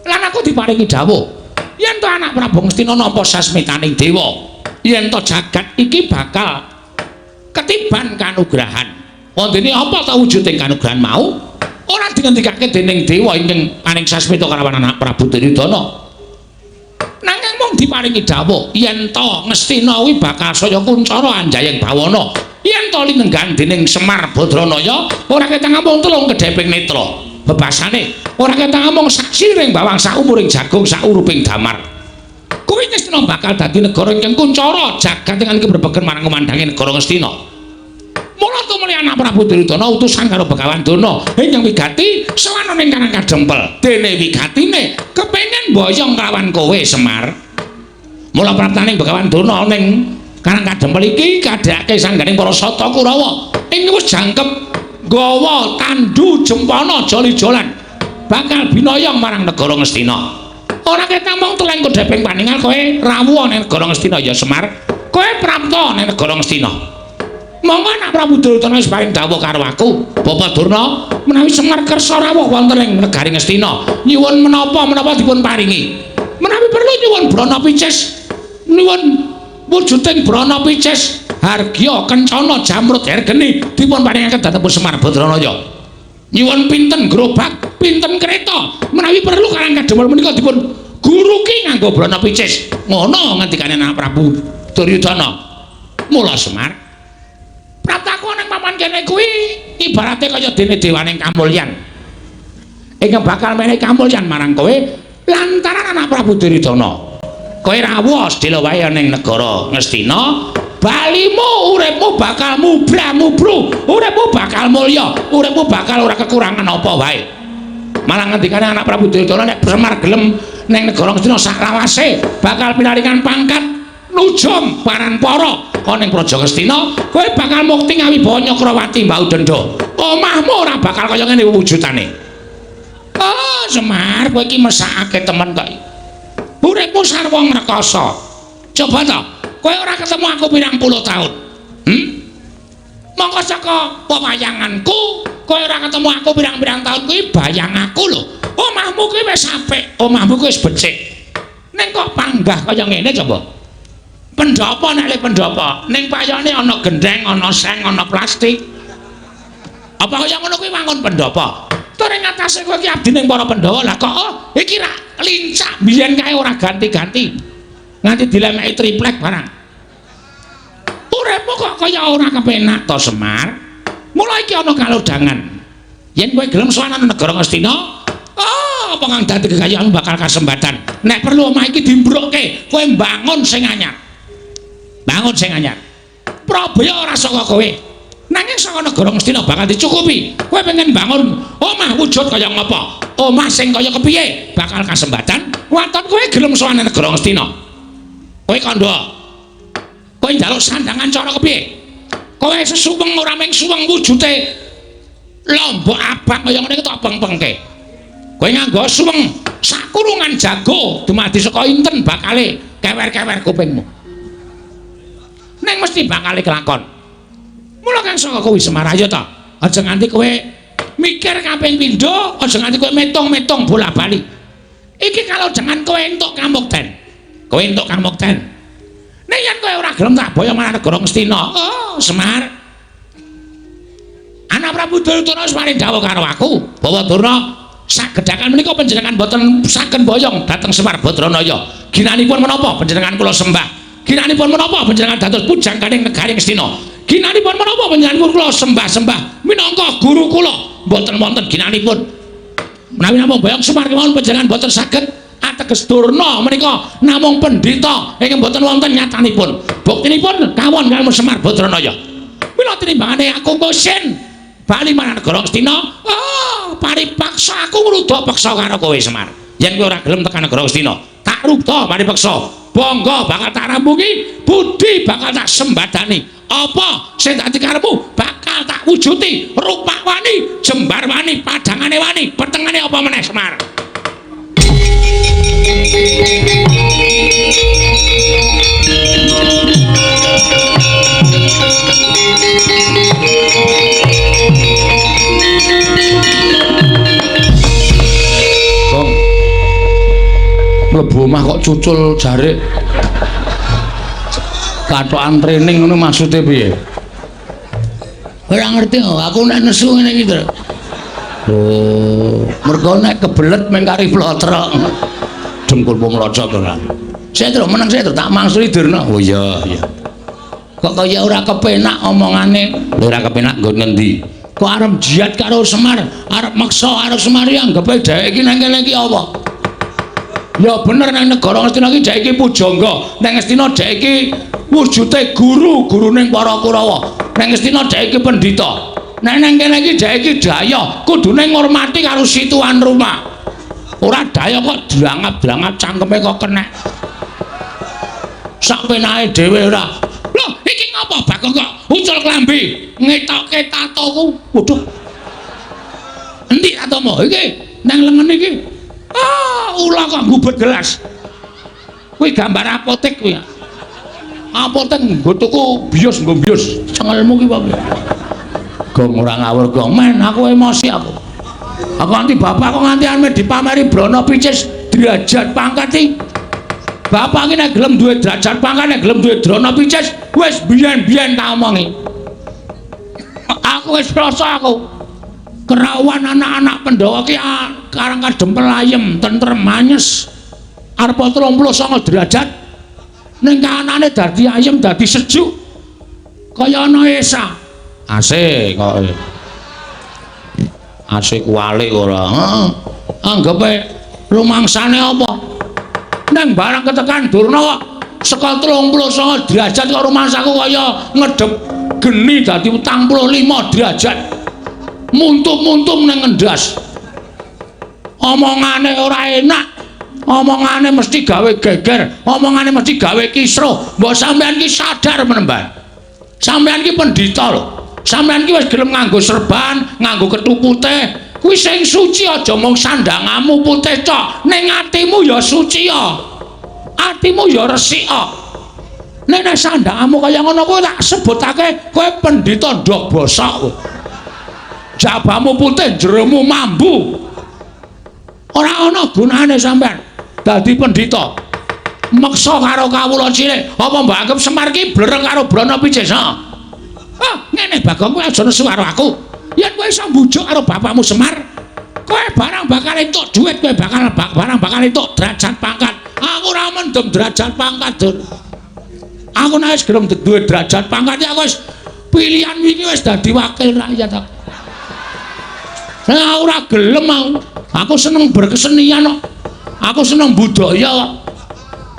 Lan aku diparingi dawuh yen to anak Prabu Ngastina nampa sasmitaning dewa, yen to jagat iki bakal ketiban kanugrahan. Wondene apa ta wujuding kanugrahan mau? Ora dingendikake dening dewa ingkang paring sasmita kalawan anak Prabu Duryudana. Nanging mung diparingi dawuh yen to Ngastina kuwi bakal saya kuncara anjayeng bawana. Yen to linenggan dening Semar Badranaya ora ketang amung telung kedheping netra. Bebasane ora ketang amung sak siring bawang, sak umuring jagung, sak uruping damar. Kuwi Ngastina bakal dadi negara ingkang kuncara jagat ingkang brebegen marang kumandange negara Ngastina. Mula tumuli anak Prabu Duryudana utusan karo Begawan Durna ingkang wigati sowan ning Karang Kadempel. Dene wigatine kepengin mboyong kelawan kowe, Semar. Mula praptaning Begawan Durna ning Karang Kadempel iki kadhake sangganing para Sata Kurawa ing wis jangkep gawa tandu jempana joli-jolan bakal binoyong marang negara Ngastina. Ora ketamung teleng kodheping paningal kowe rawuh ning negara Ngastina ya, Semar. Kowe prapta ning negara Ngastina. Monggo anak Prabu Duryudana wis paring dawuh karo aku, Bapak Durna, menawi Semar kersa rawuh wonten ing negari Ngastina, nyuwun menapa-menapa dipun paringi. Menawi perlu nyuwun brana picis, nyuwun wujuding brana picis, hargya kencana jamrut hergeni dipun paringaken dhateng Semar Badranaya. Nyuwun pinten gerobak, pinten kereta, menawi perlu Karang Kadempel menika dipun guruki nganggo brana picis. Ngono ngendikane anak Prabu Duryudana. Mula Semar, praptaku nang papan kene kuwi ibarate kaya dene dewaning kamulyan. Ingkang bakal menehi kamulyan marang kowe lantaran anak Prabu Duryudana. Kowe rawuh sedhela wae ning negara Ngastina, balimu uripmu bakal mubra-mubru, uripmu bakal mulya, uripmu bakal ora kekurangan apa wae. Malah ngendikane anak Prabu Duryudana nek Semar gelem ning negara Ngastina saklawase bakal pinaringan pangkat nujum paranpara ana ning Praja Ngastina, kowe bakal mukti ngawibawa Nyakrawati Mbau Denda. Omahmu ora bakal kaya ngene wujudane. Oh, Semar, kowe iki mesakake temen kok. Uripmu sarwa ngrekoso. Coba to, kowe ora ketemu aku pirang puluh tahun. Mongko saka pewayanganku, kowe ora ketemu aku pirang-pirang tahun kuwi bayang aku lho. Omahmu kuwi wis apik, omahmu kuwi wis becik. Ning kok panggah kaya ngene coba? Pendhapa nek le pendhapa, ning payone ana gendheng, ana seng, ana plastik. Apa kaya ngono kuwi wangun pendhapa? Tur ing atase kowe iki abdi ning para Pandhawa, lah kok oh, iki rak lincak biyen kae ora ganti-ganti. Nganti dilemeki triplek barang. Uripmu kok kaya ora kepenak to, Semar? Mula iki ana kalodhangan. Yen kowe gelem sowan nang negara Ngastina, oh, apa kang dadi kekayaanmu bakal kasembatan. Nek perlu omah iki dimbrukke, kowe mbangun sing anyar. Bangun sing anyar. Prabaya ora saka kowe. Nanging saka negara Ngastina bakal dicukupi. Kowe pengen bangun omah wujud kaya ngapa? Omah sing kaya kepiye bakal kasembatan. Waton kowe gelem sowan nang negara Ngastina. Kowe kandha. Kowe njaluk sandangan cara kepiye? Kowe sesuweng ora mung suweng wujute lombok abang kaya ngene iki tak peng-pengke. Kowe nganggo suweng sakurungan jago dumadi saka inten bakale kewer-kewer kupingmu. Ning mesti bakale kelakon. Mula kang saka kuwi, Semar, ayo ta. Aja nganti kowe mikir kaping pindho, aja nganti kowe metung-metung bola-bali. Iki kalau jangan kowe entuk kamukten. Kowe entuk kamukten. Nek yen kowe ora gelem tak boyong marang negara Ngastina. Oh, Semar. Anak Prabu Duryudana wis paring dawuh karo aku, Bawa Durna, sagedhakan menika panjenengan boten saged boyong dhateng Semar Badranaya. Ginanipun menapa panjenengan kula sembah? Ginanipun menapa panjenengan dados pujangganing negari Ngastina? Ginanipun menapa panjenengan kula sembah-sembah minangka guru kula? Mboten wonten ginanipun. Menawi namung boyong Semar kemawon panjenengan boten saged, ateges Durna menika namung pendhita ingkang boten wonten nyatanipun. Buktinipun kawon kaliyan Semar Badranaya. Mila tinimbangane aku kusin Bali marang negara Ngastina, oh, paripaksa aku ngruda peksa karo kowe Semar. Yen kowe ora gelem tekan negara Ngastina, tak ruda paripeksa. Bangga bakal tak rampungi, budi bakal tak sembadani. Apa sing dadi karepmu bakal tak wujuti. Rupak wani, jembar wani, padangane wani, petengane apa meneh Semar. Gong. Mlebu omah kok cucul jarik. Kathokan training ngono maksude piye? Ora ngerti kok, aku nek nesu ngene iki, Tru. Oh, mergo nek kebelet meng kari plotrok. Dengkul mlocot ora. Sik, Tru, meneng sik, Tru, tak mangsuli Durna. Oh iya, iya. Kok kaya ora kepenak omongane? Lho ora kepenak nggon ngendi? Kok arep jihad karo Semar, arep meksa karo Semar iki anggepe dheweke iki nang kene iki apa? Ya bener nang negara Ngastina iki dheweke iki pujangga, nang Ngastina dheweke iki wujude guru, gurune para Kurawa. Nang Ngastina dheweke iki pendhita. Nek nang kene iki dheweke iki daya, kudune ngurmati karo si tuan rumah. Ora daya kok drangap-drangap cangkeme kok kenek. Sak penake dhewe ora. Lho, iki ngapa Bagong kok ucul klambi, ngetokke tatoku. Waduh. Endi tatomu? Iki nang lengen iki. Ah, ula kok ngubet gelas. Kuwi gambar apotek kuwi. Apotek nggo tuku bios nggo bios. Cengelmu ki apa? Gong ora ngawur gong. Men aku emosi aku. Aku nganti bapak kok nganti arep dipameri Brana Picis derajat pangkat iki. Bapak iki nek gelem duwe derajat pangkat, nek gelem duwe Brana Picis, wis biyen-biyen tak omongi. Aku wis rasa aku. Kerawan anak-anak Pandhawa ki karang kadempel ayem, tentrem, anyes. Arep 39 derajat. Ning kahanane dadi ayem, dadi sejuk. Kaya ana esa. AC kok. AC kuwalik ora. Heeh. Anggepe rumangsane apa? Nang barang ketekan Durna kok saka 39 derajat kok rumangsaku kaya ngedep geni dadi 45 derajat. Muntum-muntum nang ngendas. Omongane ora enak. Omongane mesti gawe geger, omongane mesti gawe kisruh. Mbok sampean ki sadar menemban. Sampean ki pendhita lho. Sampean ki wis gelem nganggo serban, nganggo kethu putih. Kuwi sing suci aja mung sandangamu putih tok, ning atimu ya suci ya. Atimu ya resik ya. Nek nek sandangamu kaya ngono kuwi tak sebutake kowe pendhita ndok bosok kowe. Jabamu putih, jeromu mambu. Ora ana gunane sampean dadi pendhita. Meksa karo kawula cilik, apa mbok anggap Semar ki blereng karo Brana Picis? Ha. Ah, ngene Bagong kowe aja nesu karo aku. Yen kowe iso mbujuk karo bapakmu Semar, kowe barang bakal entuk dhuwit, kowe bakal barang bakal entuk derajat pangkat. Aku ora mendem derajat pangkat, Dur. Aku nek wis gelem duwe derajat pangkat ya aku wis pilihan iki wis dadi wakil rakyat aku. Nah, ora gelem aku. Aku seneng berkesenian kok. Aku seneng budaya kok.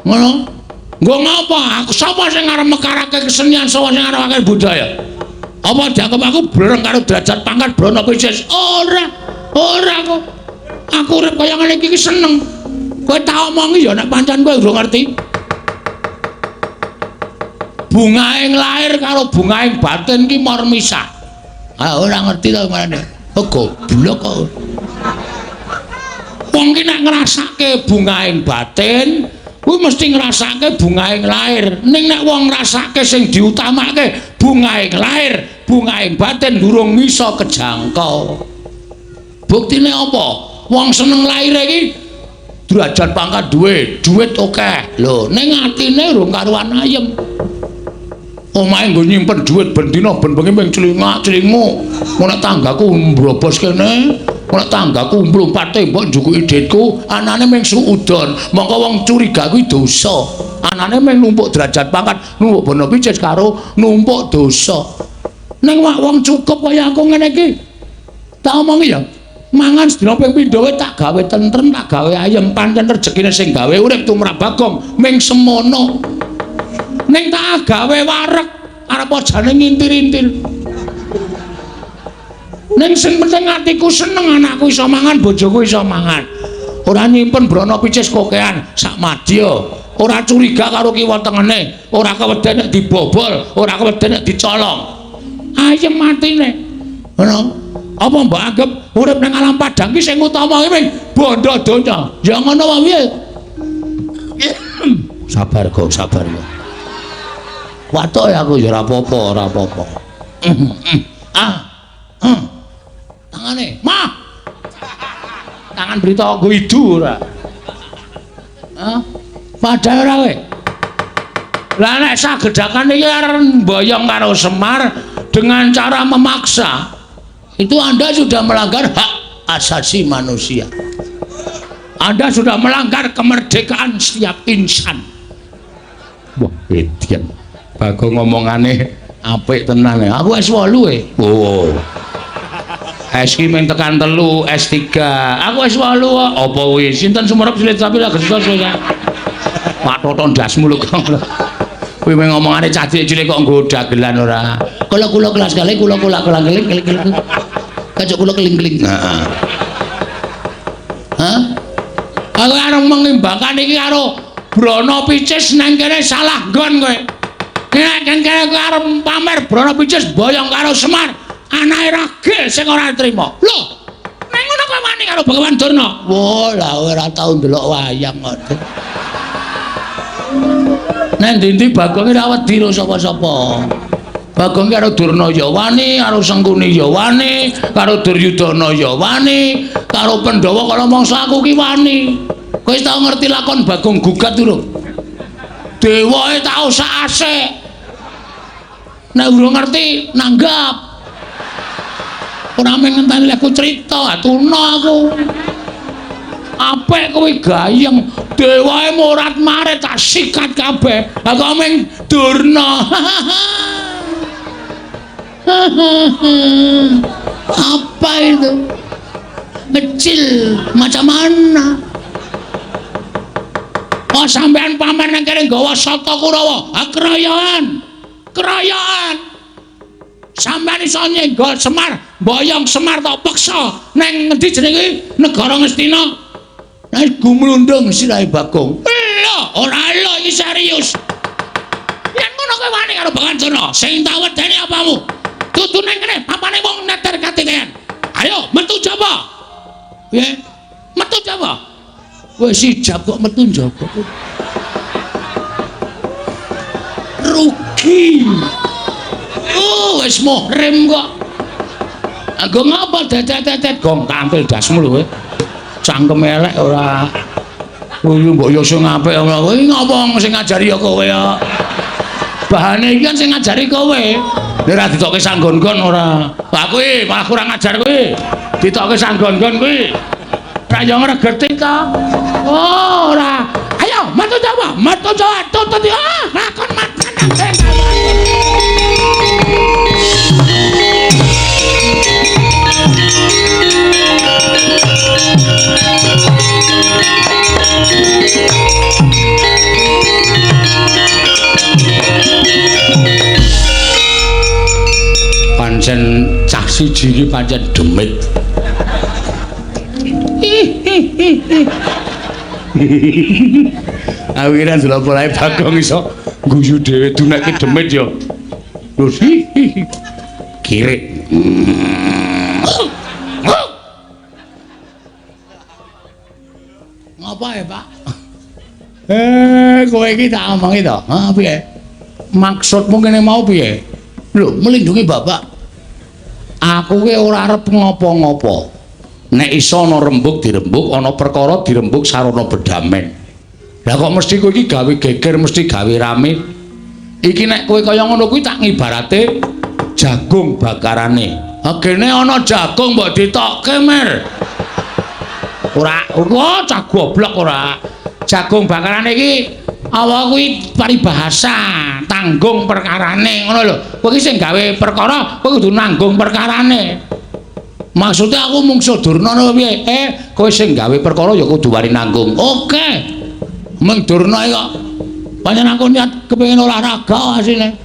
Ngono. Nggo ngapa? Aku sapa sing arep mekarake kesenian, sapa sing arep budaya? Apa dianggap aku blereng karo derajat pangkat Brana Picis? Ora. Ora kok. Aku urip kaya ngene iki seneng. Kowe tak omongi ya nek pancen kowe urung ngerti. Bungaing lahir karo bungaing batin ki mor misah. Ah ora ngerti to marane. Oh goblok kok. Wong ki nek ngrasake bungaing batin, kuwi mesti ngrasake bungaing lahir. Ning nek wong ngrasake sing diutamake bungaing lahir, bungaing batin durung iso kejangkau. Buktine apa? Wong seneng lahir iki derajat pangkat duwe, duit akeh. Lho, ning atine urung karuan ayem. Omahe nggo nyimpen dhuwit ben dina ben bengi ming clingak-clinguk. Nek tanggaku mbrobos kene, nek tanggaku mlumpat tembok njukuki dhitku, anane ming suudon. Mongko wong curiga kuwi dosa. Anane ming numpuk derajat pangkat, numpuk bono picis karo numpuk dosa. Ning wong cukup kaya aku ngene iki. Tak omongi ya. Mangan sedina ping pindho tak gawe tentrem, tak gawe ayem, pancen rejekine sing gawe urip tumrap Bagong ming semono. Ning tak gawe wareg arep jane ngintir-intir. Ning sing penting atiku seneng, anakku iso mangan, bojoku iso mangan. Ora nyimpen brana picis kokean sak madya. Ora curiga karo kiwa tengene, ora keweden nek dibobol, ora keweden nek dicolong. Ayem atine. Ngono. Apa mbok anggap urip nang alam padang ki sing utama ki mung bondo donya? Ya ngono wae piye? Sabar kok, sabar ya. Watuk ya aku ya ora apa-apa, ora apa-apa. Ah. Tangane, mah. Tangan berita nggo idu ora. Hah? Padha ora kowe? Lah nek sagedakan iki arep mboyong karo Semar dengan cara memaksa, itu Anda sudah melanggar hak asasi manusia. Anda sudah melanggar kemerdekaan setiap insan. Wah, edian. Bagong ngomongane apik tenan ya. Aku S8 e. Oh. S ki mung tekan 3, S3. Aku S8 kok. Apa kuwi? Sinten sumerep silit sapi lagi susah ya. Pak Toton ndasmu lho kok. Kuwi mung ngomongane cah cilik-cilik kok nggo dagelan ora. Kula kula kelas kali kula kula kula keling keling keling. Kacuk kula keling-keling. Heeh. Hah? Aku arep mengimbangkan iki karo Brana Picis nang kene salah nggon kowe. Nek kene kowe arep pamer Brana Picis boyong karo Semar, anake ragil sing ora trima. Lho, nek ngono kowe wani karo Bagawan Durna? Wah, lah ora tau ndelok wayang kok. Nek ndi-ndi Bagong ora wedi karo sapa-sapa. Bagong karo Durna ya wani, karo Sengkuni ya wani, karo Duryudana ya wani, karo Pandhawa kala mangsa aku ki wani. Kowe wis tau ngerti lakon Bagong gugat durung? Dewae tau sak asik. Nek urung ngerti nanggap. Ora mung ngenteni aku crita, atuna aku. Apik kuwi gayeng, dewae morat-marit tak sikat kabeh. Aku mung Durna. Apa itu? Kecil macam mana? Oh, sampean pamer nang kene nggawa sata Kurawa. Ah, keroyokan. Keroyokan. Sampean iso nyenggol Semar, mboyong Semar tok peksa nang ngendi jenenge negara Ngastina. Nek gumlundung sirahe Bagong. Lho, ora lho iki serius. Yen ngono kowe wani karo Bagawan Durna, sing tak wedeni apamu? Dudu nang kene papane wong neter katikean. Ayo metu jaba. Piye? Metu jaba. Wis ijab kok metu njaba. Rugi. Oh, wis muhrim kok. Anggo ngapa dedet-dedet gong kantil dasmu lho kowe. Cangkem elek ora. Kuwi mbok yo sing apik ora. Kowe ngapa sing ngajari ya kowe ya. Bahane iki kan sing ngajari kowe. Nek ora ditokke sanggon-gon ora. Lah kuwi malah kurang ajar kuwi. Ditokke sanggon-gon kuwi. Ora yo ngregeti ta. Oh, ora. Ayo metu Jawa, metu Jawa tutut ya. Lakon matan kabeh. Pancen cah siji iki pancen demit. Aku kira ndelok polahe Bagong iso guyu dhewe duneke demit ya. Lho kirik. Ngapa ya, Pak? Kowe iki tak omongi to. Ha piye? Maksudmu kene mau piye? Lho, melindungi bapak. Aku ki ora arep ngopo-ngopo. Nek iso ana rembug dirembug, ana perkara dirembug sarana bedamen. Lah kok mesti kowe iki gawe geger, mesti gawe rame. Iki nek kowe kaya ngono kuwi tak ngibarate jagung bakarane. Agene ana jagung mbok ditokke, Mer. Ora, oh cah goblok ora. Jagung bakarane iki apa kuwi paribahasa, tanggung perkarane ngono lho. Kowe iki sing gawe perkara, kowe kudu nanggung perkarane. Maksudnya aku mungsuh Durna apa piye? Kowe sing gawe perkara ya kudu wani nanggung. Oke. Mung Durna iki kok pancen aku niat kepengin olahraga asline.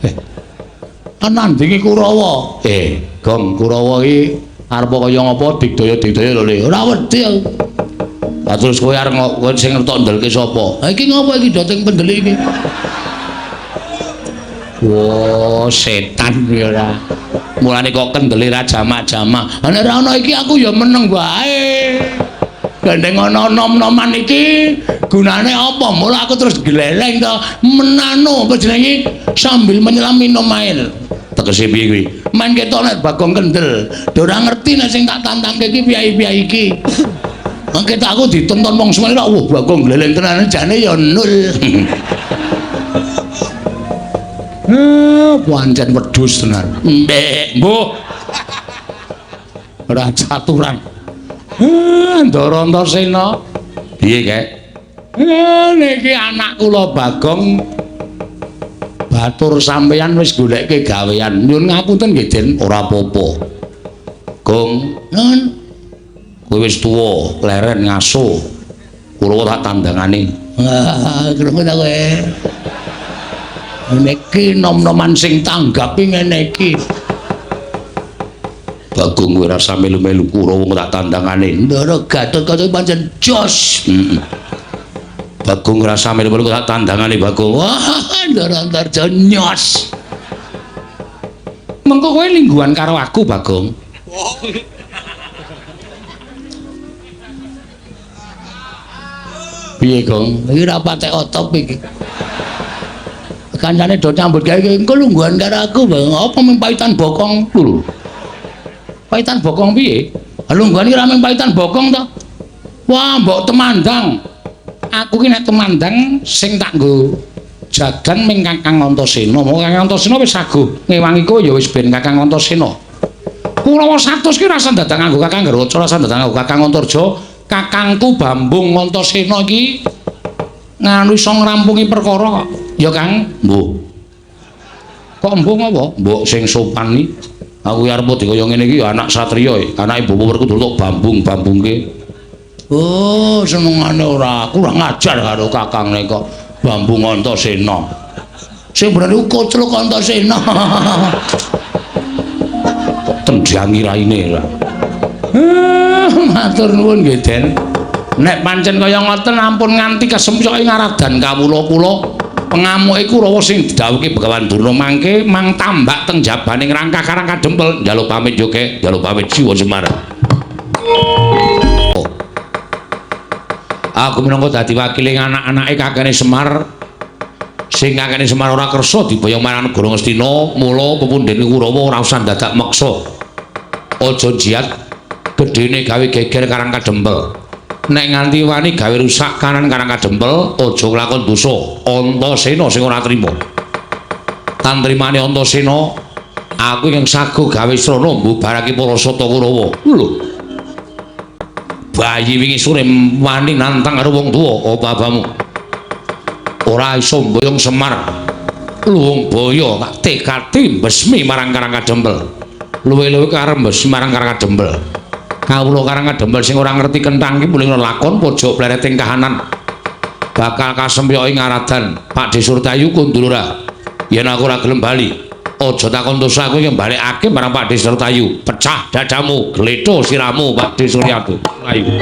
Nandingi Kurawa. Gong Kurawa iki Arep kaya ngapa digdaya-digdaya lho Le. Ora wedi aku. Lah terus kowe arep kowe sing ngertok ndelke sapa? Ha iki ngopo iki doteng pendeli iki? Wah, setan ya ora. Mulane kok kendele ra jamak-jamak. Ha nek ora ana iki aku ya meneng wae. Gandeng ana nom-noman iki gunane apa? Mula aku terus gleleng to menano apa jenenge sambil menyelam minum air. Tegese piye kuwi? Men ketok nek Bagong kendel. Ora ngerti nek sing tak tantangke iki piye-piye iki. Mangke tak aku ditonton wong semene wah Bagong gleleng tenan jane ya nul. Pancen wedhus tenan. Mbek, mbuh. Ora caturan. Ndara Antasena. Piye, Kek? Niki anak kula Bagong batur sampeyan wis goleke gawean. Nyuwun ngapunten nggih, Den, ora apa-apa. Gong, nun. Kowe wis tuwa, leren ngaso. Kula tak tandangane. Ah, krungu ta kowe? Niki nom-noman sing tanggapi ngene iki. Bagong kowe rasa melu-melu Kurawa tak tandangane. Ndara Gatotkaca pancen jos. Heeh. Bagong rasa melu-melu tak tandangane Bagong. Wah, Ndara Antarja nyos. Mengko kowe lingguhan karo aku, Bagong. Piye, Gong? Iki ora patek otop iki. Kancane do nyambut gawe engko lungguhan karo aku, Bang. Apa mung paitan bokong lho. Paitan bokong piye? Lungguhan iki ora mung paitan bokong to. Wah, mbok temandang. Aku ki nek temandang sing tak nggo jagan ming Kakang Antasena. Monggo Kakang Antasena wis saguh ngewangi kowe ya wis ben Kakang Antasena. Kurawa 100 ki rasa dadak nganggo Kakang Garwaca, rasa dadak nganggo Kakang Antarja. Kakangku Bambung Antasena iki nganu iso ngrampungi perkara kok. Ya Kang, mbuh. Kok mbuh ngapa? Mbok sing sopan iki. Aku arep dikaya ngene iki ya anak satriya, anake Bapak Werkudara tok bambung-bambungke. Oh, senengane ora kurang ajar karo kakangne kok Bambung Antasena. Sing bener iku kocluk Antasena. Kok tendhangi raine ora. Matur nuwun nggih, Den. Nek pancen kaya ngoten ampun nganti kesempyoke ngaradan kawula kula. Pengamuke Kurawa sing didhawuhke Begawan Durna mangke mang tambak teng jabaning rangkah Karang Kadempel. Njaluk pamit yo, Kek. Njaluk pamit Siwa Semar. Oh. Aku minangka dadi wakile anak-anake kakene Semar. Sing kakene Semar ora kersa diboyong marang negara Ngastina, mula pepundhene Kurawa ora usah dadak meksa. Aja jiat gedene gawe geger Karang Kadempel. Nek nganti wani gawe rusak kanan Karang Kadempel, aja nglakon dosa. Antasena sing ora trima. Tantrimane Antasena, aku ingkang saguh gawe srana mbubarake para sata Kurawa. Lho. Bayi wingi sore wani nantang karo wong tuwa, apa abamu? Ora iso mboyong Semar. Luwung boyo tak tekati mbesmi marang Karang Kadempel. Luwe-luwe karep mbesmi marang Karang Kadempel. Kawula Karang Kadempel sing ora ngerti kenthang iki muling lakon pojok plereting kahanan. Bakal kasempyoke ngaradan Pakdhe Surtayu kundul ora. Yen aku ora gelem bali, aja takon dosa aku yen balekake marang Pakdhe Surtayu. Pecah dadamu, gletho sirahmu Pakdhe Suryatu. Ayo.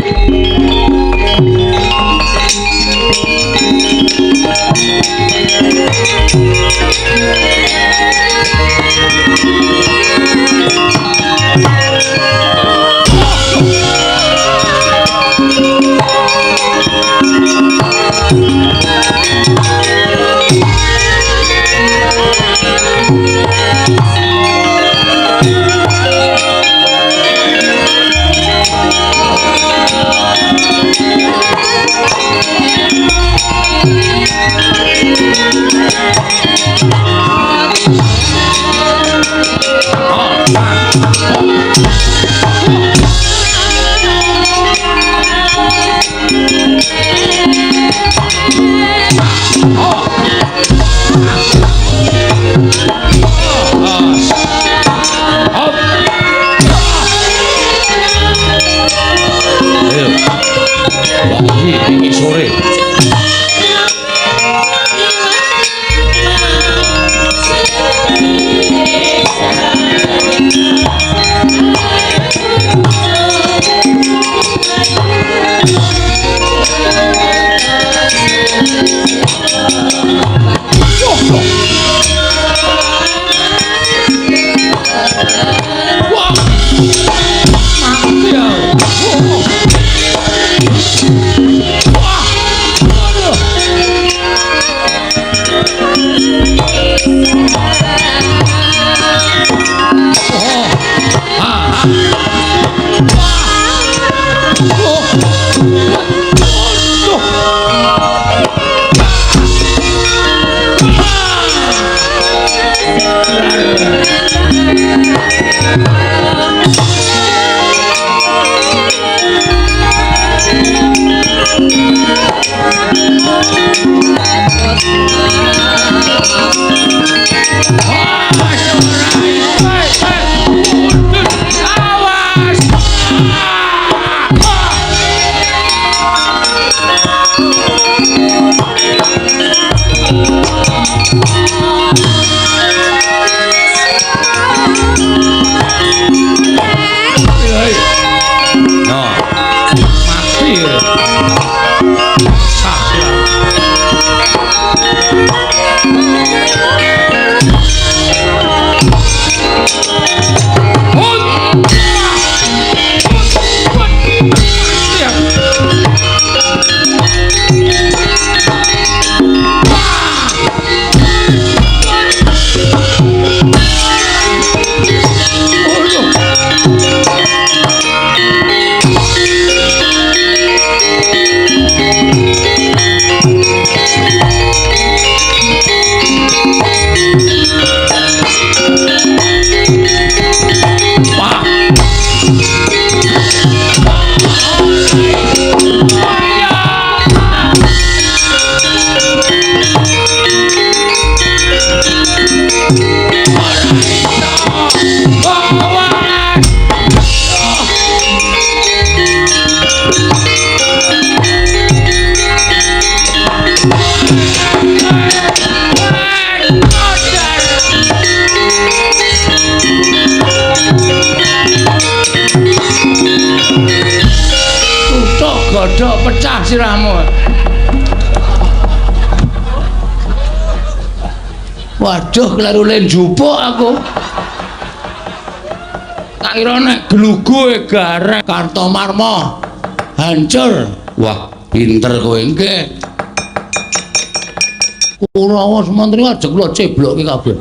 Godhog pecah sirahmu. Waduh, kleru le njupuk aku. Tak kira nek glugu gareng Kartomarma hancur. Wah, pinter kowe nggih. Kurawa Sumantri aja kula ceblokke kabeh.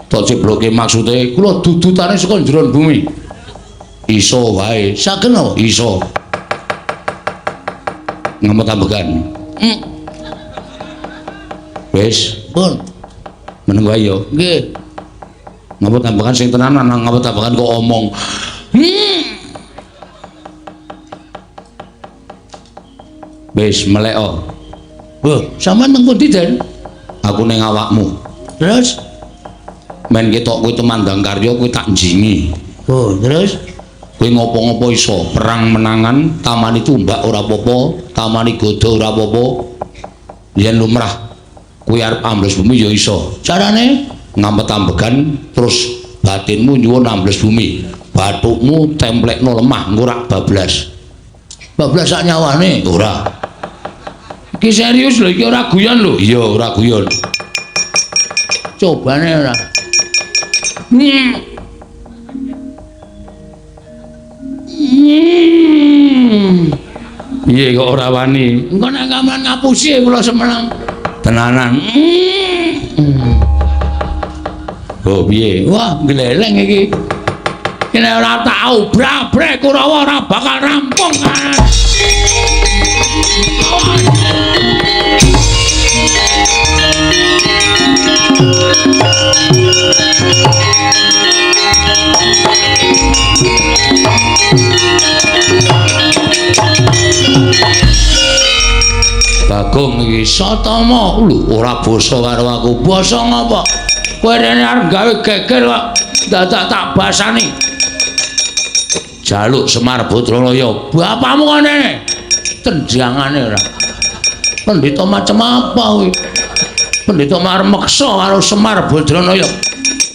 Tak ceblokke maksude kula dudutane saka njeron bumi. Iso wae. Saged napa? Iso. Ngamet ambegan. Wis, pun. Meneng wae ya. Nggih. Ngamet ambegan sing tenanan, ngamet ambegan kok omong. Wis melek o. Lho, sampean teng pundi, Den? Aku ning awakmu. Terus men ketok kowe tumandang karya kowe tak njingi. Oh, terus kowe ngopo-ngopo iso, perang menangan, tamani tumbak ora apa-apa, tamani godha ora apa-apa. Yen lumrah kowe arep ambles bumi ya iso. Carane ngamet ambegan terus batinmu nyuwun ambles bumi. Bathukmu templekno lemah ngurak bablas. Bablas sak nyawane? Ora. Iki serius lho, iki ora guyon lho. Iya, ora guyon. Cobane ora. Piye kok ora wani? Engko nek kaman ngapusi kula semeneng. Tenanan. Oh, piye? Wah, gleleng iki. Iki nek ora tau brabrek Kurawa ora bakal rampung. Bagong iki Satama lho ora basa karo aku. Basa ngapa? Kowe rene arep gawe geger kok dadak tak basani. Jaluk Semar Badranaya. Bapakmu kene. Tendangane ora. Pendhita macem apa kuwi? Pendhita arep meksa karo Semar Badranaya.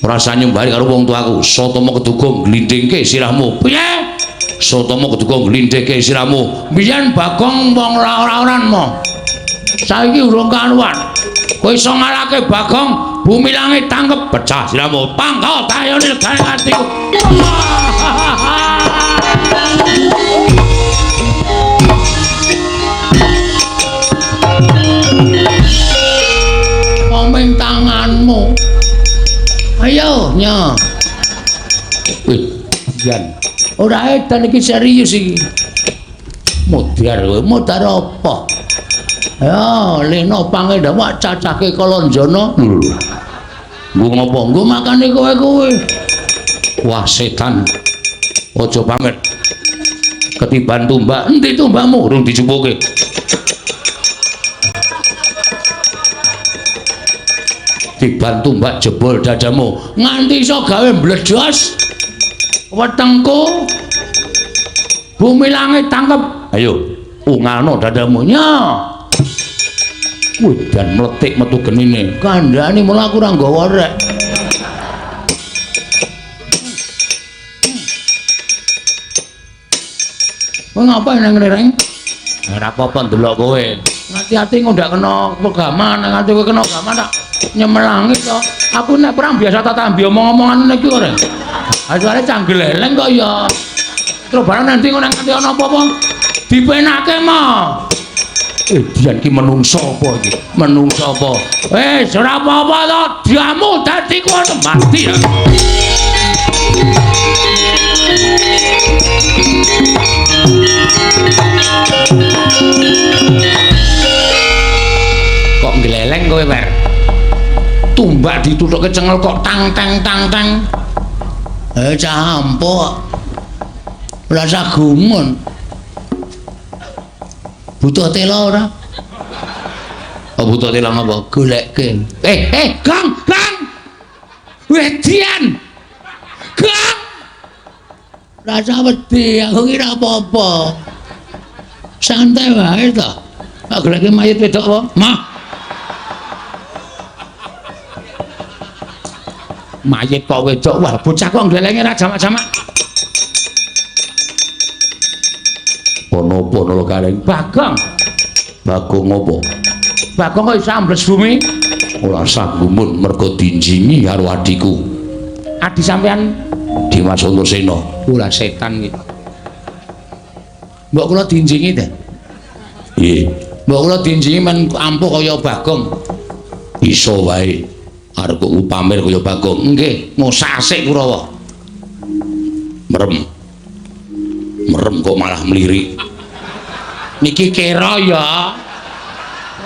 Ora usah nyumbari karo wong tuaku. Satama keduga glindhingke sirahmu. Piye? Satama keduga glindhingke sirahmu. Biyen Bagong wong ora-oran mo. Saiki urung karuan. Kowe iso ngalahke Bagong, bumi langit tangkep pecah sirahmu. Pangkal tayone legane atiku. Komeng tanganmu. Ayo nya. Wih, jan. Ora edan iki serius iki. Modar kowe, modar apa? Ya, leno pangendawa cacake Kalanjana. Lho. Nggo ngopo? Nggo makane kowe-kowe. Wah, setan. Aja pamer. Ketiban tumbak. Endi tumbakmu? Urung dijupuke. Tiban tumbak jebol dadamu. Nganti iso gawe mbledos wetengku. Bumi langit tangkep. Ayo, ungalno dadamu. Nya. Wih, dan meletik metu genine. Kandhane mula aku ora nggawa rek. Kowe ngapain nang ngene, Reng? Ora apa-apa ndelok kowe. Hati-hati engko ndak kena pegaman, nganti kowe kena gaman tak nyemelangi to. Aku nek perang biasa tak tambi omong-omongan ngene iki kok, Reng. Ha soalé canggeleleng kok ya. Terus barang nanti engko nek nganti ana apa-apa dipenake mah. Dian ki menungso apa iki? Menungso apa? Wis ora apa-apa to, diamu dadi kono mati ya. Kok ngleleng kowe, Wer? Tumbak dituthuke cengel kok tang tang tang tang. Eh, cah ampuk. Ora usah gumun. Butuh tela ora? Oh, butuh tela ngapa? Goleke. Gang, Gang. Wedian. Gang. Rasa wedi, aku kira apa-apa. Santai wae to. Kok goleke mayit wedok apa? Mah. Mayit kok wedok. Wah, bocah kok nglelenge ra jamak-jamak. Ana apa Nala Gareng? Bagong. Bagong apa? Bagong kok iso ambles bumi? Ora sah gumun mergo dinjingi karo adhiku. Adi sampean Dimas Antasena. Ora setan iki. Mbok kula dinjingi ta? Nggih. Mbok kula dinjingi men ampuh kaya Bagong. Iso wae. Arep kok pamer kaya Bagong. Nggih, ngosak asik Kurawa. Merem. Merem kok malah mlirik. Niki kira ya.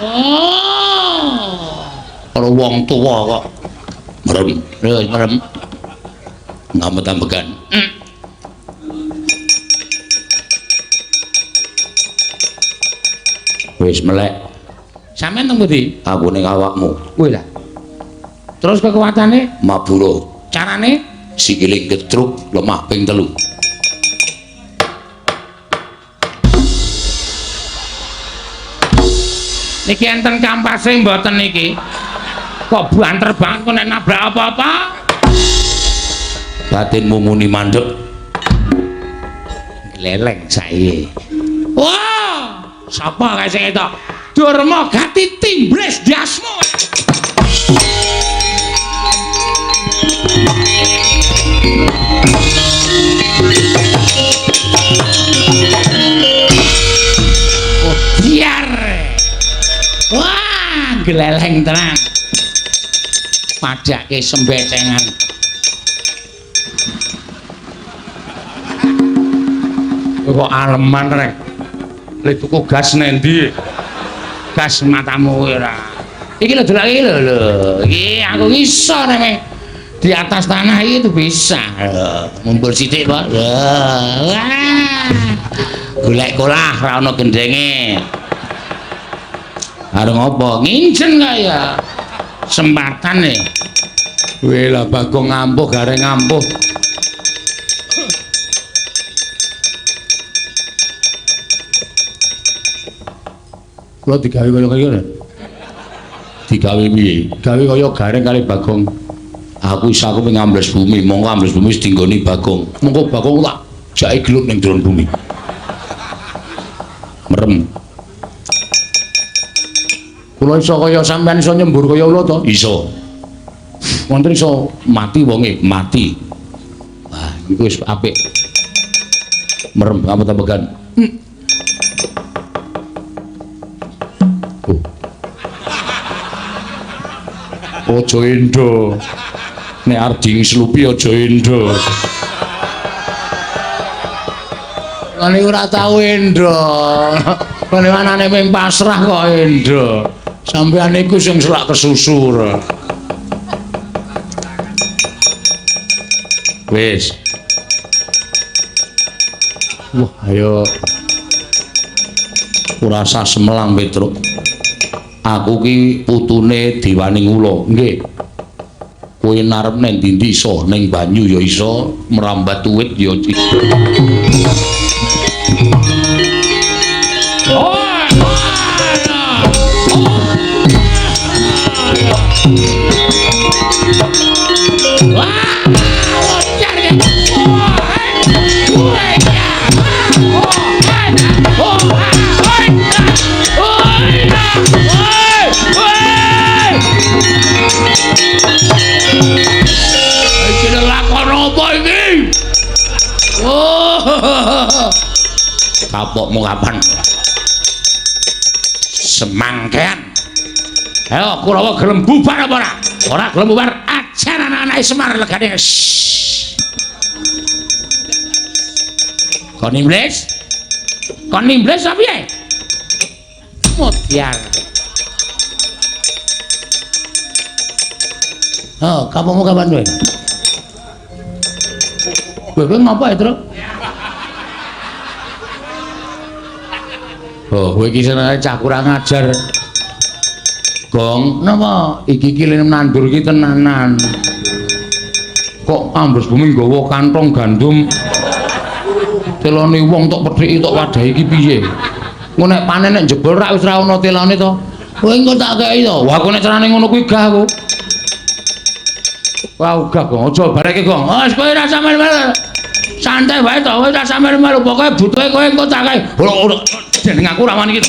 Oh. Karo wong tuwa kok. Merem. Lho, merem. Ngamet-ambekan. Wis melek. Sampeyan teng pundi? Aku ning awakmu. Kuwi lah. Terus kekuatane? Mabura. Carane? Sikile getruk lemah ping 3. Niki enten kampase mboten niki? Kok banter banget kok nek nabrak apa-apa? Batinmu muni mandek. Gleleng saiki. Wah, sapa kae sing etok? Durma gati timbles ndasmu. Oh, biar. Wah, gleleng tenan. Padake sembecengan. Kok aleman rek. Le tuku gas nendi? Gas matamu kowe ora. Iki lho delok iki lho lho. Iki aku iso nek di atas tanah iki itu bisa. Lho, ngumpul sithik, Pak. Lho. Wah. Golek kolah ra ono gendenge. Arep ngopo? Ngincen kaya sempatan e. Weh lah Bagong ngampuh gareng ngampuh. Kula digawe kaya kaya. Digawe piye? Gawe kaya gareng kali Bagong. Aku iso aku ngambles bumi, mongko ambles bumi wis dinggoni Bagong. Mongko Bagong tak jake gelut ning jero bumi. Merem. Kula iso kaya sampean iso nyembur kaya ula to? Iso. Wonten iso mati wonge, mati. Wah, iku wis apik. Merem ampet-ampegan. Oh. Aja endo. Nek arep dingslupi aja endo. Lah niku ora tau endo. Lah anane ping pasrah kok endo. Sampeyan niku sing selak kesusur. Wis. Wah, ayo. Ora usah semelang, Petruk. Aku ki putune Dewaning Ula. Nggih. Kowe narep nang ndi-ndi iso, ning banyu ya iso, merambat uwit ya iso. Oh. Wah, loncar ya. Iki lakon apa iki? Oh. Kapokmu kapan? Semangkean. Ayo Kurawa gelem bubar apa ora? Ora gelem bubar, ajar anak-anake Semar legane. Kon iblis? Kon iblis apa piye? Mutiar. Oh, kapokmu kapan kowe? Kowe ngapa ya, Truk? Oh, kowe iki senengane cah kurang ajar. Gong, napa iki iki nandur iki tenanan. Kok ambles bumi nggawa kantong gandum. Telone wong tok pedhiki tok wadahi iki piye? Engko nek panen nek jebol rak wis ra ono telone to. Kowe engko tak kei to. Wah, aku nek carane ngono kuwi gah aku. Wah, ogah Gong, aja bareke Gong. Wis kowe ra sampeyan. Santai wae to, kowe tak sampe melu pokoke butuhe kowe engko tak kae. Ora jeneng aku ra wani iki.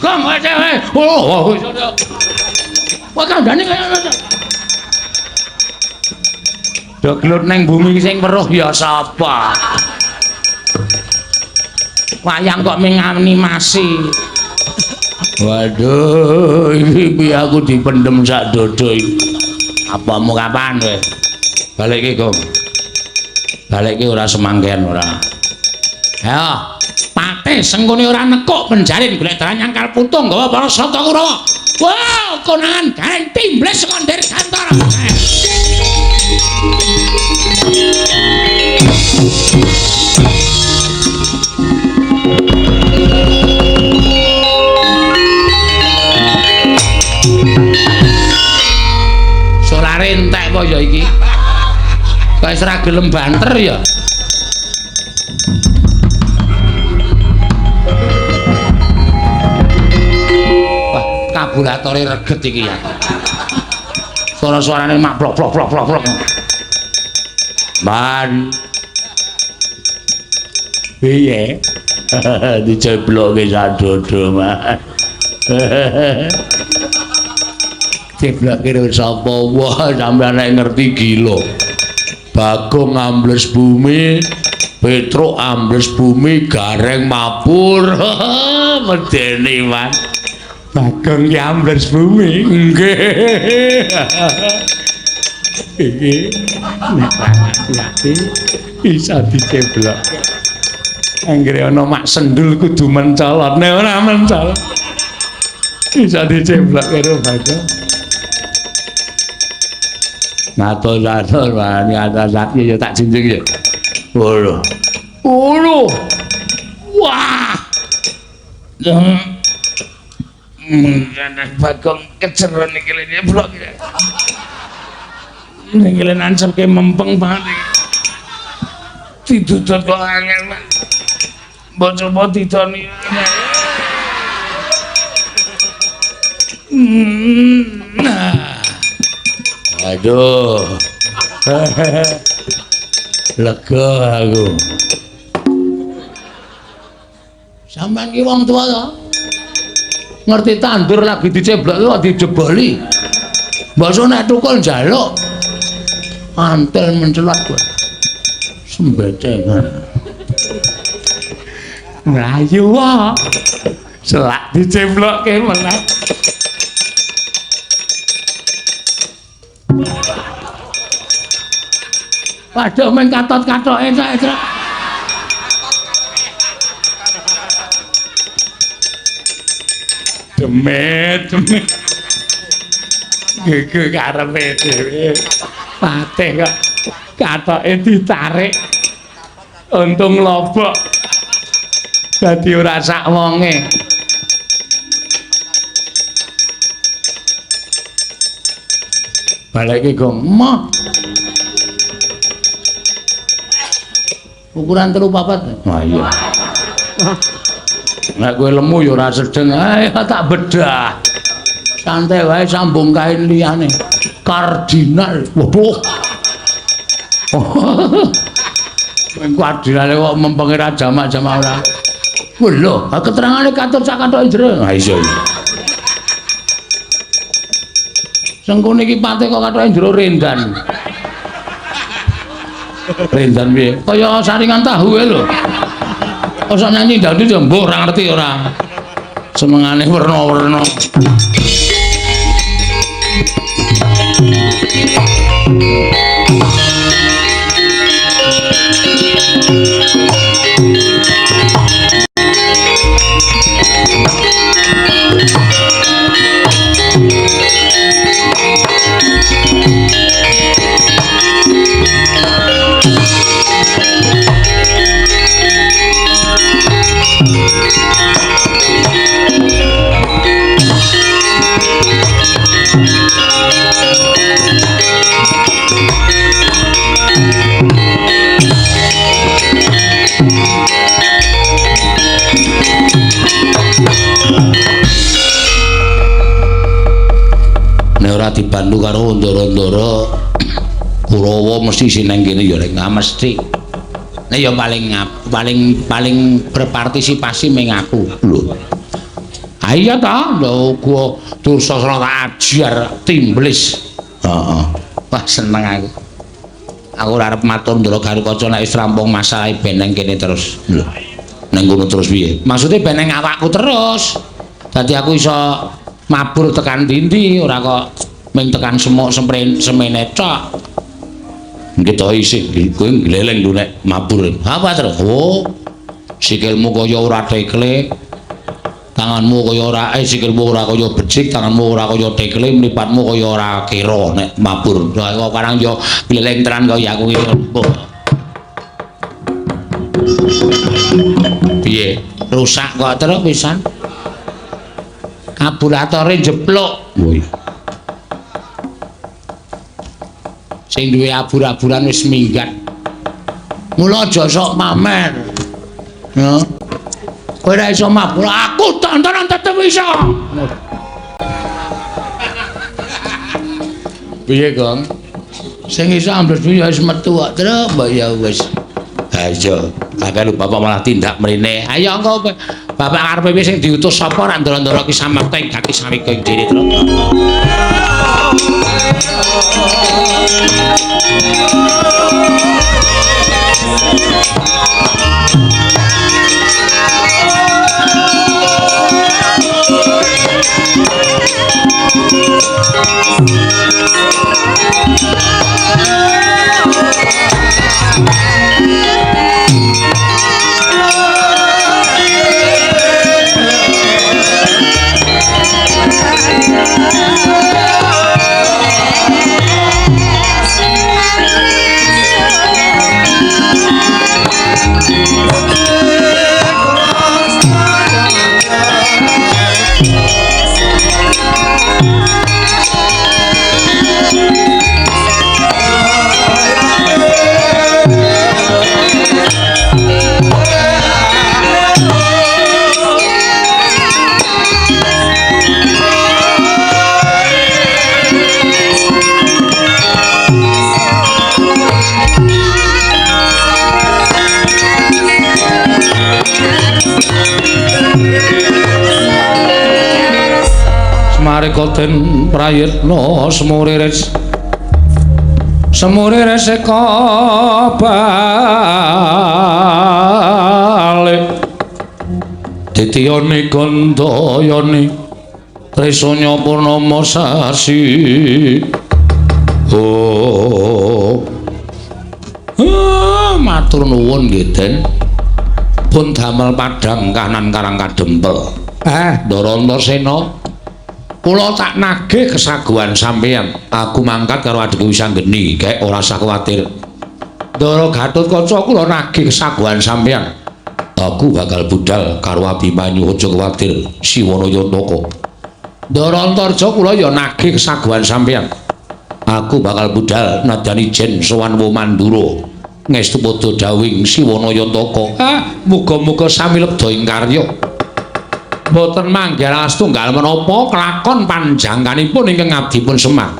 Gong kowe kowe. Oh, iso. Kowe kandhane kaya ngono. Do gelut nang bumi sing weruh ya sapa? Wayang kok ming animasi. Waduh, iki piye aku dipendhem sak dodo iki. Apamu kapan kowe? Balikke, Gong. Balikke ora semangken ora. Ayo, patih sengkune ora nekuk penjalin golek dalan nyangkal putung gawa para sata Kurawa. Wah, konangan gareng timbles saka Dirgantara. Solare entek apa ya iki? Kok wis ora gelem banter ya? Wah, karburatore reget iki ya. Suara-suarane mak blok blok blok blok blok. Man. Piye? Dicebloke sadodo, Mas. Cebloke karo sapa? Wah, sampeyan nek ngerti gila. Bagong ambles bumi, Petruk ambles bumi, Gareng mabur. Medeni, Mas. Bagong ki ambles bumi. Nggih. Iki nek ati iso diceblokke. Anggere ana mak sendul kudu mencolot, nek ora mencolot iso diceblok karo Bagong. Matur-matur, ngatas-atas ya tak junjung ya. Waduh. Waduh. Wah. Bagong kejeron iki lho blok iki. Ning lene ancepke mempeng banget iki. Didudut kok angel, Mas. Mbok coba didoni. Aduh. Lega aku. Sampeyan ki wong tuwa to? Ngerti tandur lagi diceblok kok dijeboli. Mbok nek tukul njaluk. Antel mencelat kowe. Sembecengan. Mlayu wae. Selak diceblokke meneh. Waduh men katot-katoke sak truk. Demit, demit. Gege karepe dhewe. Patih kok katoke ditarik. Untung lobok. Dadi ora sak wonge. Baleke gong. Moh. Ukuran 3 4. Wah iya. Nek kowe lemu ya ora sedeng. Ayo tak bedah. Santai wae sambung kain liyane. Kardinal. Waduh. Kardinale kok mempenge ra jamak-jamak ora. Wah lho, keterangane katur sak kathoke jero. Ha iya. Sengkune iki pate kok kathoke jero rendan. Rendan piye? Kaya saringan tahu e lho. Kok nyanyi dangdut ya mbuh ora ngerti ora. Senengane werna-werna. Nek ora dibantu karo Ndara-ndara Kurawa mesti sing nang kene ya rek mesti. Nek ya paling berpartisipasi ming aku. Lho. Ha iya ta, lho gua Dursasana tak ajar timblis. Heeh. Wah seneng aku. Aku ora arep matur Ndara Garukaca nek wis rampung masalahe ben nang kene terus. Lho. Nang kono terus piye? Maksude ben nang awakku terus. Dadi aku iso mabur tekan ndi-ndi, ora kok ming tekan semuk semene tok. Nggih to isih kowe gleleng lho nek mabur. Apa terus? Oh. Sikilmu kaya ora tekle. Tanganmu kaya ora sikilmu ora kaya becik, tanganmu ora kaya tekle, mripatmu kaya ora kira nek mabur. Lah kok karang yo gleleng tenan kaya aku iki. Oh. Piye? Rusak kok terus pisan. Karburatore jeplok. Woi. Sing duwe abur-aburan wis minggat. Mula aja sok pamer. Ya. Kowe ora iso mabur, aku tontonan tetep iso. Piye, Gong? Sing iso ambles ya wis metu kok, Truk, mbok ya wis. Ha iya, akeh lho bapak malah tindak mrene. Ayo engko bapak karepe piye sing diutus sapa ora ndara-ndara ki samekta ing gati sawika ing dhewe, Truk. Smarika den prayitna semuriris semuriris eka balik ditiyani gandayani trisanya purnama sasi. Oh, matur nuwun nggih Den, pun damel padhang kanan karang kadempel. Ndara Antasena, kula tak nagih kesaguhan sampeyan. Aku mangkat karo adhiku Wisanggeni, gek ora usah kuwatir. Ndara Gatotkaca kula nagih kesaguhan sampeyan. Aku bakal budal karo Abimanyu, aja kuwatir. Siwana Yantaka. Ndara Antarja kula ya nagih kesaguhan sampeyan. Aku bakal budal nadyan ijen sowan Mandura. Ngestu padha dawing Siwana Yantaka. Muga-muga sami lebda ing karya. Mboten manggih astunggal menapa kelakon panjangkanipun ingkang abdipun Semar.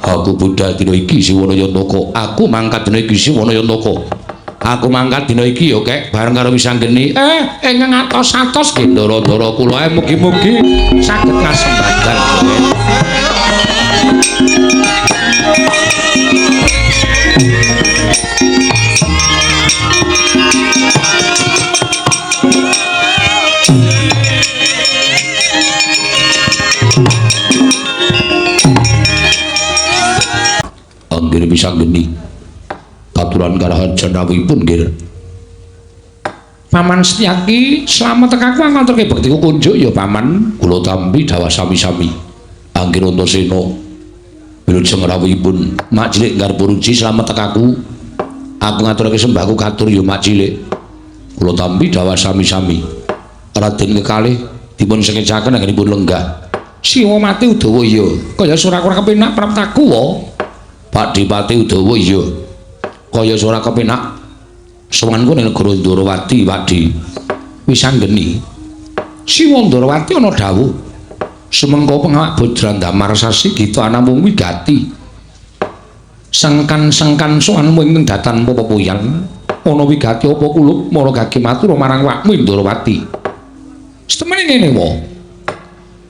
Aku budal dina iki Siwana Yantaka. Aku mangkat dina iki Siwana Yantaka. Aku mangkat dina iki ya kek bareng karo Wisanggeni. Ingkang atos-atos nggih ndara-ndara kula mugi-mugi saged kasembadan. Anggir Wisanggeni katuran karaharjan rawuhipun nggih. Paman Setyaki slamet tekaku ngaturke bektiku kunjuk ya paman, kula tampi dawah sami-sami. Anggir Antasena wilujeng rawuhipun mak cilik Garpuruji slamet tekaku. Aku ngaturake sembahku katur ya mak cilik. Kula tampi dawah sami-sami. Raden kekalih dipun sengecaken anggenipun lenggah. Siwa mati Udawa iya, kaya ora ora kepenak praptaku wa. Pak Dipati Udawa iya, kaya ora kepenak sowanku ning negara Ndorowati Pak Di Wisanggeni. Siwa Ndorowati ana dawuh sumengko pengawak Bajrandamar sasi gita anamung wigati. Sengkan-sengkan sowanmu ingkang datan pepoyan Ana wigati apa kulup mara gage matur marang Wakmu Ndrawati. Setemene ngene wae.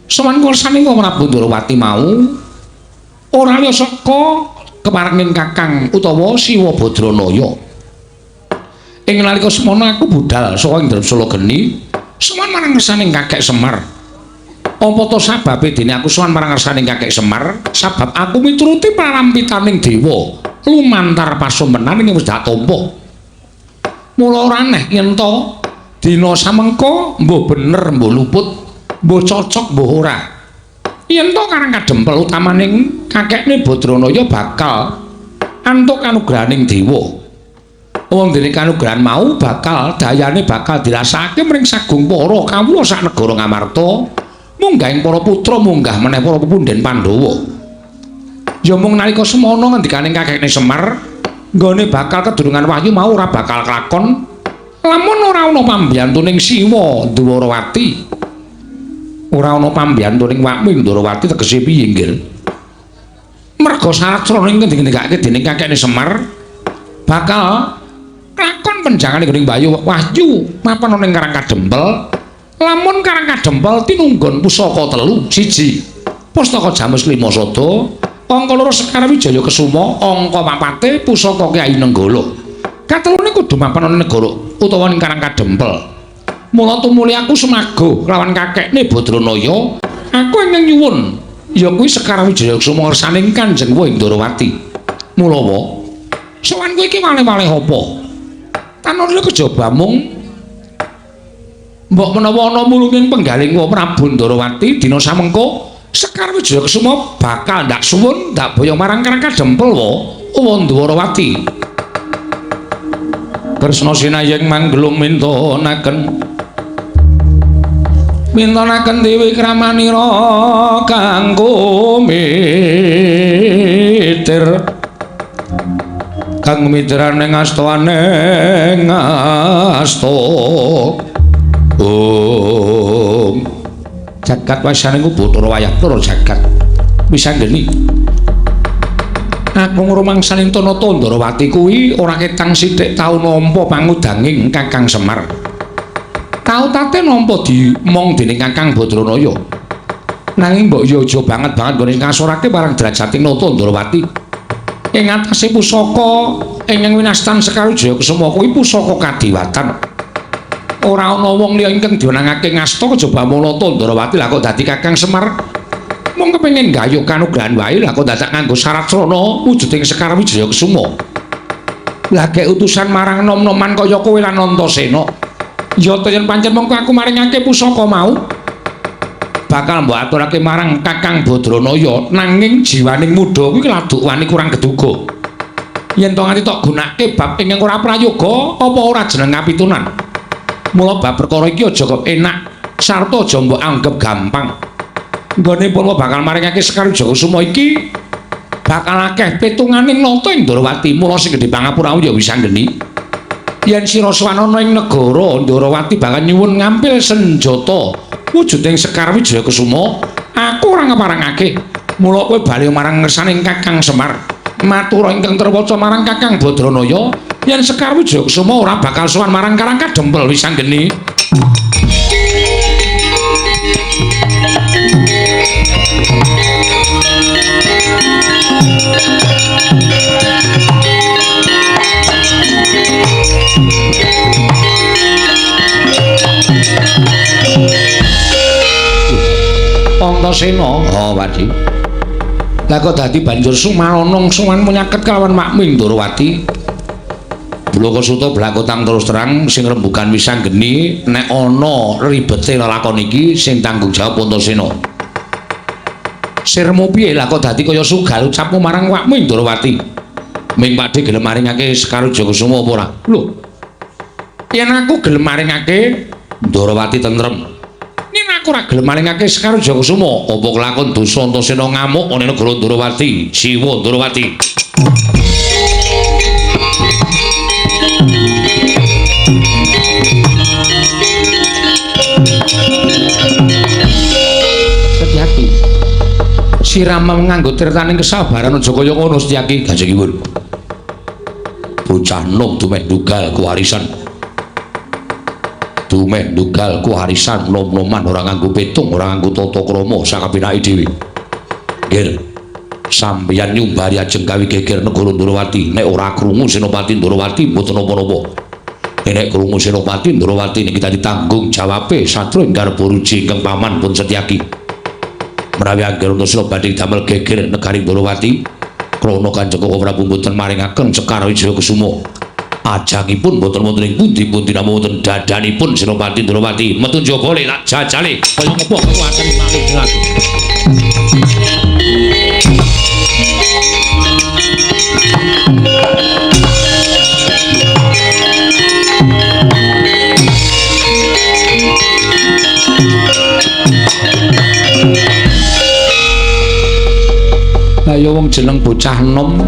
Sowan kursane Prabu Ndrawati mau ora liya saka keparenging Kakang utawa Siwa Badranaya. Ing nalika semono aku budal saka ing Dremsala Geni, sowan marang ngersaning Kakek Semar. Apa to sababe dene aku sowan marang ngersaning Kakek Semar? Sabab aku mituruti parampitaning dewa lumantar pasumpenan ing wis dak tampa. Mula ora aneh yen to dina samengko mbuh bener mbuh luput, mbuh cocok mbuh ora. Yen to Karang Kadempel utamaning kakekne Badranaya bakal antuk kanugrahaning dewa. Wong dene kanugrahan mau bakal dayane bakal dirasake mring sagung para kawula sak negara Ngamarta, munggahing para putra munggah meneh para pepundhen Pandhawa. Ya mung nalika semono ngendikaning kakekne Semar, nggone bakal kedurungan wahyu mau ora bakal kelakon lamun ora ana pambiyantuning Siwa Ndwarawati. Ora ana pambiyantuning Wakmu Ndwarawati tegese piye nggih? Merga syarat srana ing ngendikake dening kakekne Semar bakal lakon penjangane gering Bayu Wahyu mapan ana ing Karang Kadempel. Lamun Karang Kadempel tinunggon pusaka telu, siji Pustaka Jamus Lima Sada, angka loro Sekar Wijaya Kesuma, angka papate pusaka Kyai Nenggala. Katelune kudu mapan ana negara utawa ning Karang Kadempel. Mula tumuli aku semago lawan kakekne Badranaya, aku ingkang nyuwun ya kuwi Sekar Wijaya Kesuma ngersaning Kanjeng Ndrawati. Mula wa sowan kowe iki wale-wale apa? Tanurle kejaba mung mbok menawa ana mulunging penggaling wa Prabu Ndrawati dina samengko Sekar Wijaya Kesuma bakal ndak suwun ndak boyong marang Karang Kadempel wa Ndrawati. Kresna sinayeng manggelung mintonaken mintonaken dewi kramanira kang kumitir kang mitrane ngastaane ngasta. Om jagat wasane ku Bathara wayah Bathara jagat wisanggeni. Aku ngrumangsani Tanata Ndrawati kuwi ora ketang sithik tau nampa pangudanging Kakang Semar. Tau tate nampa dimong dening Kakang Badranaya. Nanging mbok ya aja banget-banget nggone ngasorake marang derajate Nata Ndrawati. Ing atase pusaka ingkang winastan Sekar Wijaya Kesuma kuwi pusaka kadiwatan. Ora ana wong liya ingkang diwenangake ngasta kejaba mung Nata Ndrawati. Lah kok dadi Kakang Semar mung kepengin gayuh kanugrahan wae, lah kok dadak nganggo syarat srana wujuding Sekar Wijaya Kesuma. Lah gek utusan marang nom-noman kaya kowe lan Antasena. Ya ta yen pancen mengko aku maringake pusaka mau bakal mbok aturake marang Kakang Badranaya, nanging jiwaning muda kuwi laduk wani kurang geduga. Yen to nganti tok gunake bab ingkang ora prayoga apa ora jeneng kapitunan. Mula bab perkara iki aja kok enak sarta aja mbok anggep gampang. Nggone pun bakal maringake Sekar Wijaya Kesuma iki bakal akeh pitunganing nata ing Ndrawati. Mula sing gedhe pangapuramu ya wisanggeni. Yen sira sowan ana ing negara Ndrawati bakal nyuwun ngampil senjata wujuding Sekar Wijaya Kesuma, aku ora ngeparengake. Mula kowe bali marang ngersaning Kakang Semar, matur ingkang terwaca marang Kakang Badranaya yen Sekar Wijaya Kesuma ora bakal sowan marang Karang Kadempel wisanggeni. Antasena, oh Wadi. Lah kok dadi banjur sumanonong sowan menyaket kelawan Makmu Ndrawati. Blaka Suta blakotang terus terang sing rembugan wisanggeni nek ana ribete lelakon iki sing tanggung jawab Antasena. Sirmu piye lah kok dadi kaya sugal ucapmu marang Wakmu Ndrawati? Ming Pakde gelem maringake Sekar Wijaya Kesuma apa ora? Lho. Yen aku gelem maringake Ndrawati tentrem. Yen aku ora gelem maringake Sekar Wijaya Kesuma, apa kelakon dosa Antasena ngamuk ana negara Ndrawati, Siwa Ndrawati. Setyaki. Sirama nganggo tirtaning kesabaran aja kaya ngono Setyaki, Kanjengipun. Bocah nom dumeh dugal kuwarisan. Dumeh dugal kuwarisan nom-noman ora nganggo petung, ora nganggo tata krama sakapenake dhewe. Nggih. Sampeyan nyumbari ajeng gawe geger negara Ndorowati. Nek ora krungu Senopati Ndorowati mboten napa-napa. Nek krungu Senopati Ndorowati niki dadi tanggung jawabe satru ing Garbaruji ingkang paman pun Setyaki. Menawi angger Antasena badhe damel geger negari Ndorowati, krana Kanjeng Koko Prabu mboten maringaken Sekar Wijaya Kusuma. Ajangipun mboten wonten ing pundi-pundi namung wonten dadanipun Senopati Ndorowati. Metu njaba le tak jajale kaya ngapa kekuatan malih lagi. Lah ya wong jeneng bocah enom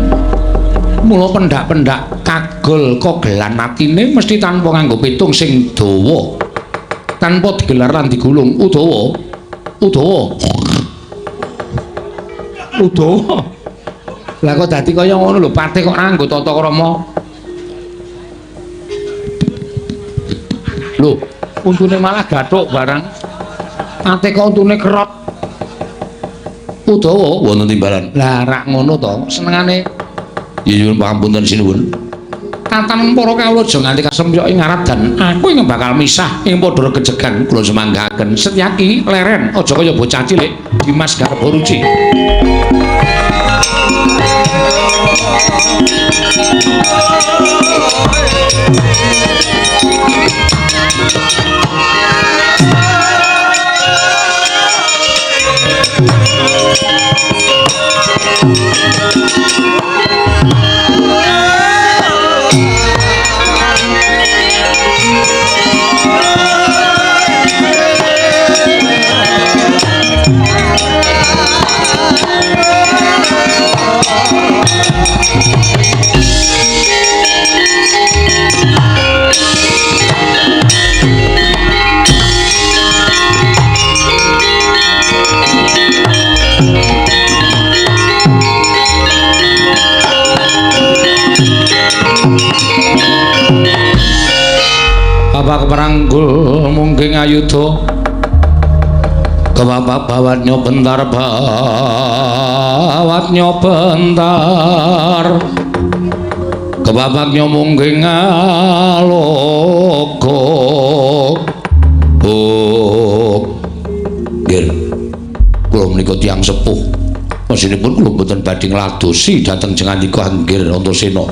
mula pendak-pendak kagol kogelan atine mesti tanpa nganggo pitung sing dawa, tanpa digelar lan digulung. Udawa, udawa, udawa. Lah kok dadi kaya ngono lho, patih kok nganggo tata krama. Lho, untune malah gathuk barang. Patih kok untune kerot. Udawa wonten timbalan. Lah rak ngono to, senengane. Ya nyuwun pangapunten sinuwun. Tatanen para kawula aja nganti kasembyok ing ngarep dan aku ing bakal misah ing padha regejegan kula semanggaken. Setyaki leren aja kaya bocah cilik Dimas Garbaruci. Bapak keperanggul mungkin ayuda kebapak bawatnya bentar bawatnya bentar kebapaknya mungkin ngalogo. Oh nggih, kula menika tiyang sepuh, mesinipun kula mboten badhe ngladosi dhateng jengandika Anggir Antasena.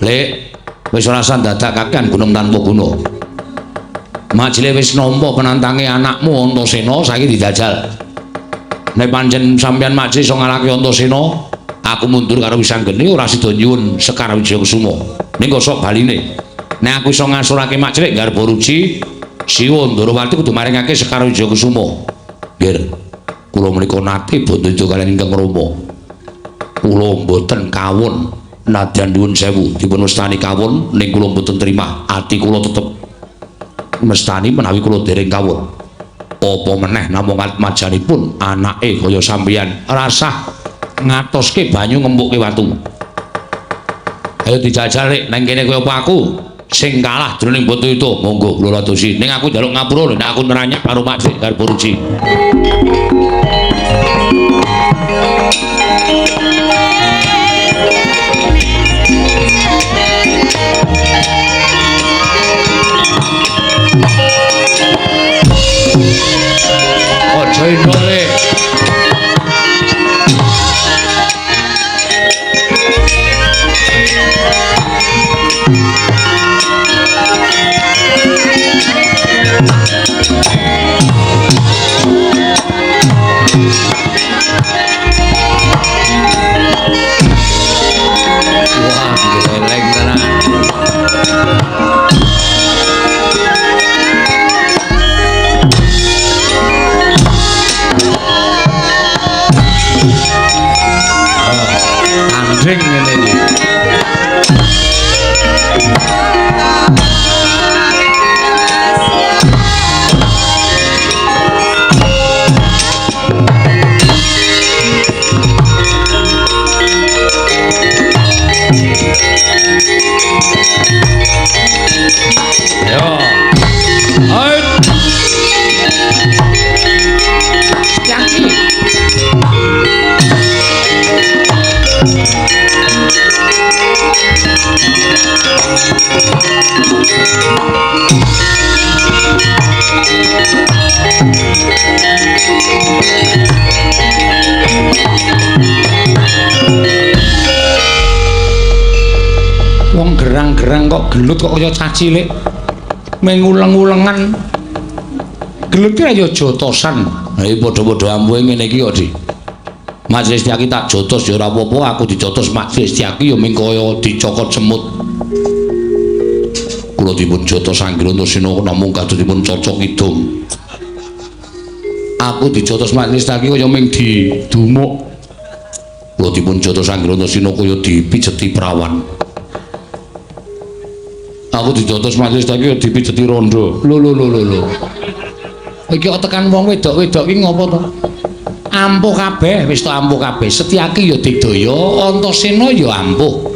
Lek wis ora usah dadak kakean gunung tanpa guna. Majile wis nampa penantange anakmu Antasena, saiki dijajal. Nek pancen sampeyan majile iso ngalahke Antasena, aku mundur karo Wisanggeni ora sida nyuwun Sekar Wijaya Kusuma. Ning kosok baline. Nek aku iso ngasurake Majile Garbaruji, Siwa Ndorowati kudu maringake Sekar Wijaya Kusuma. Nggih. Kula menika nate bandha kaliyan ingkang Rama. Kula mboten kawon. Nadyan nyuwun sewu dipun wastani kawon ning kula mboten terima. Ati kula tetep mestani menawi kula dereng kawon. Apa meneh namung atmajanipun anake kaya sampeyan rasah ngatoske banyu ngempukke watu. Ayo dijajal rek nang kene kaya apa aku sing kalah jroning batu itu. Monggo kula ladosi ning aku njaluk ngapura lho nek aku neranyak karo Mak Garbaruji. Aja indole. Wong gerang-gerang kok gelut kok kaya cah cilik. Menguleng-ulengan. Gelut ki ya jotosan. Ha iki padha-padha ampuhe ngene iki kok, Dik. Majelis Setyaki tak jotos ya ora apa-apa, aku dijotos Majelis Setyaki ya ming kaya dicokot semut. Kula dipun jotos Anggir Antasena namung kados dipun cocok kidung. Aku dijotos Majelis Setyaki kaya ming didumuk. Kula dipun jotos Anggir Antasena kaya dipijeti prawan. Aku dijotos Majelis Setyaki kaya dipijeti rondo. Lho lho lho lho lho. Iki kok tekan wong wedok-wedok iki ngopo to? Ampuh kabeh, wis to ampuh kabeh. Setyaki ya digdaya, Antasena ya ampuh.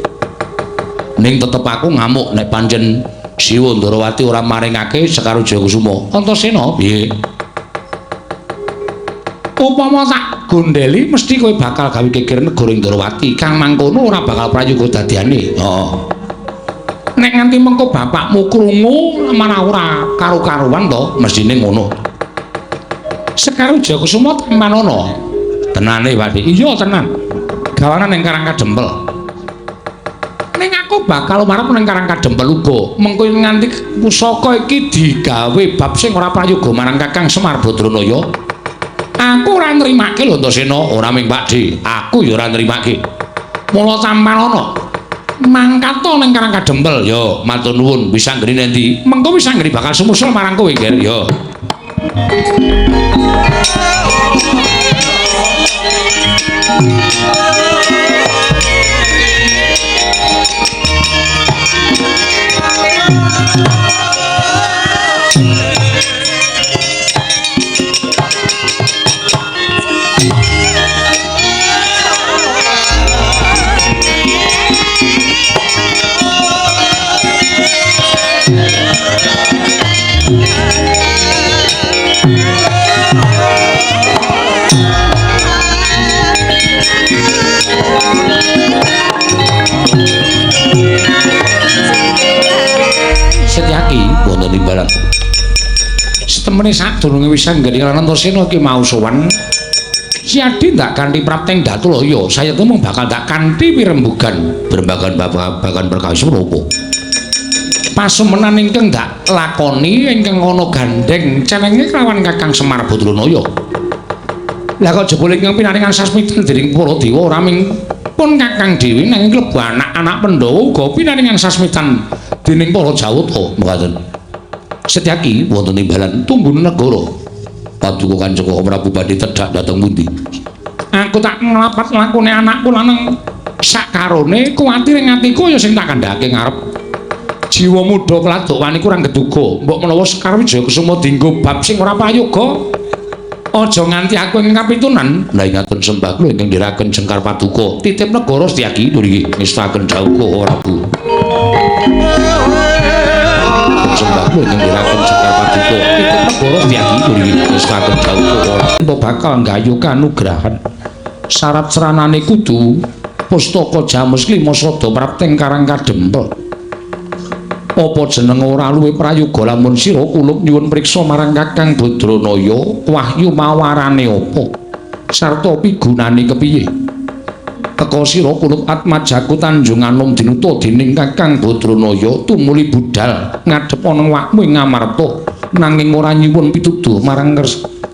Ning tetep aku ngamuk nek pancen Siwa Ndarawati ora maringake Sekar Wijayakusuma. Antasena piye? Upama tak gondeli mesti kowe bakal gawe geger negara Ndarawati. Kang mangkono ora bakal prayoga dadiane. Heeh. Nek nganti mengko bapakmu krungu malah ora karu-karuan to, mestine ngono. Sekar Wijayakusuma tampanana. Tenane, Pak Dik. Iya, tenan. Gawanan ning Karang Kadempel. Ning aku bakal marep ning Karang Kadempel uga. Mengko nganti pusaka iki digawe bab sing ora prayoga marang Kakang Semar Badranaya. Aku ora nrimake lho Antasena, ora ming Pak Dik. Aku ya ora nrimake. Mula tampanana. Mangkat to ning Karang Kadempel. Yo, matur nuwun. Wis anggere endi? Mengko wis anggere bakal sumusul marang kowe, Ger. Yo. Setyaki wonten imbalan. Setemene sadurunge wis anggere lan Antasena ki mau sowan Siadi ndak kanthi prapteng Datulaya, sayekte mung bakal ndak kanthi pirembugan berbagan babagan perkawis menapa. Pasumenan ingkang ndak lakoni ingkang ana gandheng cenenge kelawan Kakang Semar Badranaya. Lah kok jebul ingkang pinaringan sasmitan dening para dewa ora ming pun Kakang dhewe nanging klebu anak-anak Pandhawa uga pinaringan sasmitan dening para Jawata. Mekaten. Setyaki wonten imbalan tunggu negara. Paduka Kanjeng Prabu badhe tedhak dhateng pundi? Aku tak nglapat lakune anakku lanang sakarone kuwatir ing atiku ya sing tak kandhake ngarep. Jiwa muda keladuk wani kurang geduga. Mbok menawa Sekar Wijayakusuma dienggo bab sing ora prayoga. Aja nganti aku ing kapitunan. Lah ingaten sembah kula ingkang ndherekaken jengkar paduka. Titip negara Setyaki nggih ngestaken dawuh Prabu. Sembah kula ingkang ndherekaken jengkar paduka. Titip negara Setyaki nggih ngestaken dawuh. Ento bakal nggayuh kanugrahan. Syarat seranane kudu pustaka Jamus Klima Sada prapteng Karang Kadempel. Apa jeneng ora luwih prayoga lamun sira kulup nyuwun priksa marang Kakang Badranaya wahyu mawarane apa sarta pigunane kepiye. Teka sira kulup atmajaku Tanjung Anom dinuta dening Kakang Badranaya tumuli budhal ngadhep ana wakmu ing Ngamarta nanging ora nyuwun pituduh marang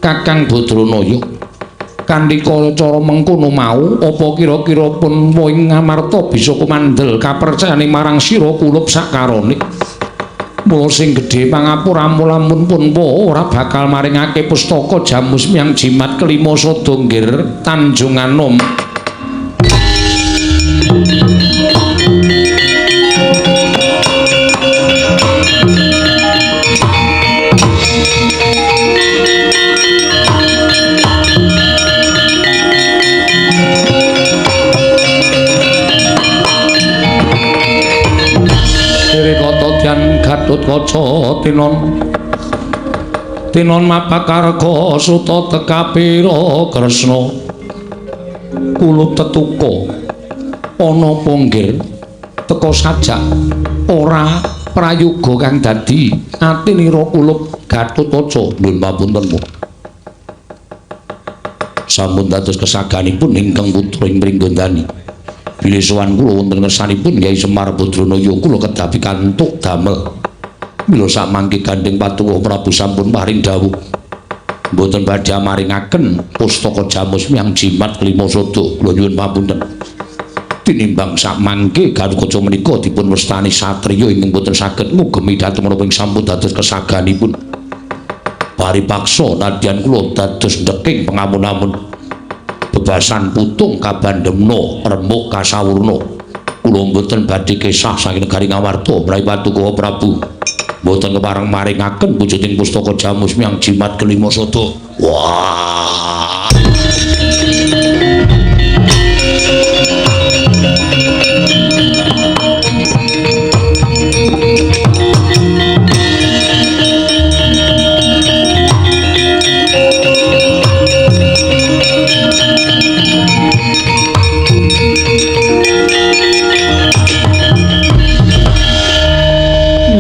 Kakang Badranaya. Kanthi cara mengkono mau apa kira-kira pun ing Ngamarta bisa kumandel kapercayane marang sira kulup sakarone. Mula sing gedhe pangapuramu lamun pun ora bakal maringake pustaka Jamus Miang Jimat Kelima Sada Nggir Tanjung Anom. Gatotkaca tinon tinon mapakarga suta tekapira Kresna kulup tetuka ana ponggir teka sajak ora prayoga kang dadi atinira kulup Gatotkaca. Nuwun papunten Bu, sampun dados kesaganipun ingkang putra ing Pringgondani. Bilih sowan kula wonten ngersanipun Kyai Semar Badranaya kula kedah pikantuk damel. Mila samangke gandheng Paduka Prabu sampun paring dawuh mboten badhe maringaken pustaka Jamus Miang Jimat Kelima Sada. Kula nyuwun pamunten. Tinimbang samangke Gatotkaca menika dipun wastani satriya ingkang boten saged ngugemi dhateng menapa ing sampun dados kesaganipun. Paripaksa nadyan kula dados ndeking pengamun-amun bebasan putung kabandemna remuk kasawurna. Kula mboten badhe kesah saking negari Ngawarta menawi Paduka Prabu mboten kepareng maringaken wujuding pustaka Jamus Miang Jimat Kelima Sada. Wah.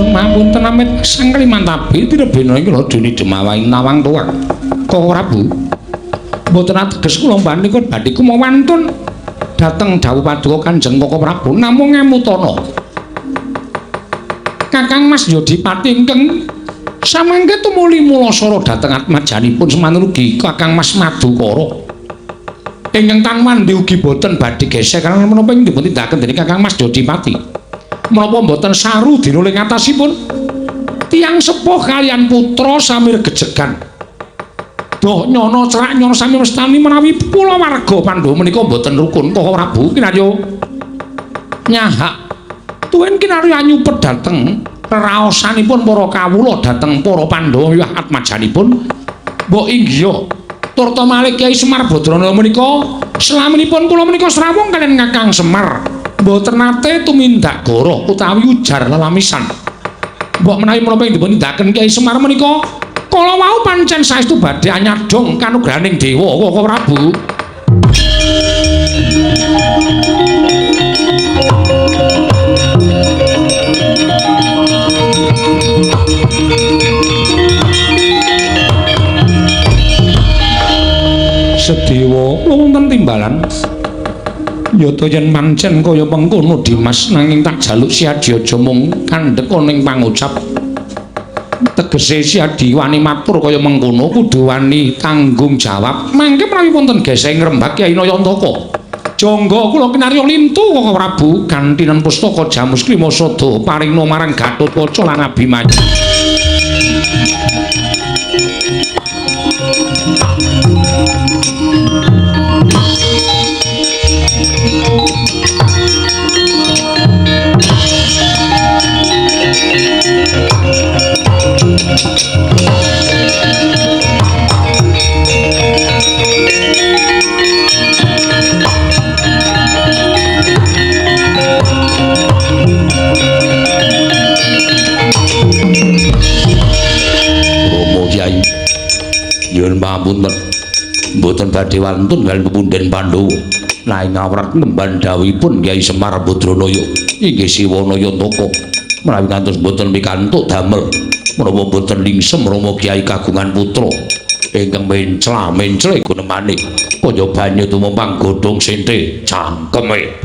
Mapunten amit sang Kalimantabi tirebena ing dene Demawaing Nawang Tuwak. Koko Prabu mboten ateges kula panika badhe kumawantun dhateng dawuh paduka Kanjeng Koko Prabu namung ngemutana. Kakang Mas Yodipati ingkang samangke tumuli mulasara dhateng atmajanipun semanten ugi Kakang Mas Madukara. Ingkang tan wandi ugi boten badhe gesek karena menapa ing dipun tindakaken dening Kakang Mas Yodipati. Menapa mboten saru dinuling atasipun tiyang sepuh kalian putra samir gejegan doh nyono cerak nyono sami mestani menawi kulawarga Pandhawa menika mboten rukun. Koko Prabu kinarya nyahak tuwin kinarya nyupet dhateng reraosanipun para kawula dhateng para Pandhawa wiwah atmajanipun mbok inggiha turta malih Kyai Semar Badranaya menika selaminipun kula menika srawung kalian Kakang Semar mboten nate tumindak goroh utawi ujar lelamisan. Mbok menawi menapa ing dipun tindakaken Kyai Semar menika kala wau pancen saestu badhe anyadong kanugrahaning dewa Koko Prabu. Sedewa wonten timbalan Yata yen pancen kaya mengkono Dimas nanging tak jaluk Siadi aja mung kandhek ana ing pangucap. Tegese Siadi wani matur kaya mengkono kudu wani tanggung jawab. Mangke menawi wonten geseh ngrembak Kyai Nayantaka. Jangga kula kinarya lintu Koko Prabu gantinen pustaka Jamus Klima Sada paringna marang Gatotkaca lan Abimanyu. Romo Kyai nyuwun pamunten mboten badhe wantun kaliyan pepunden Pandhawa nanging awrat ngemban dawuhipun Kyai Semar Badranaya inggih Siwana Yantaka menawi ngantos mboten pikantuk damel menapa mboten lingsem Rama Kyai kagungan putra ingkang mencla-mencle gunemane kaya banyu tumempang godhong sente cangkeme.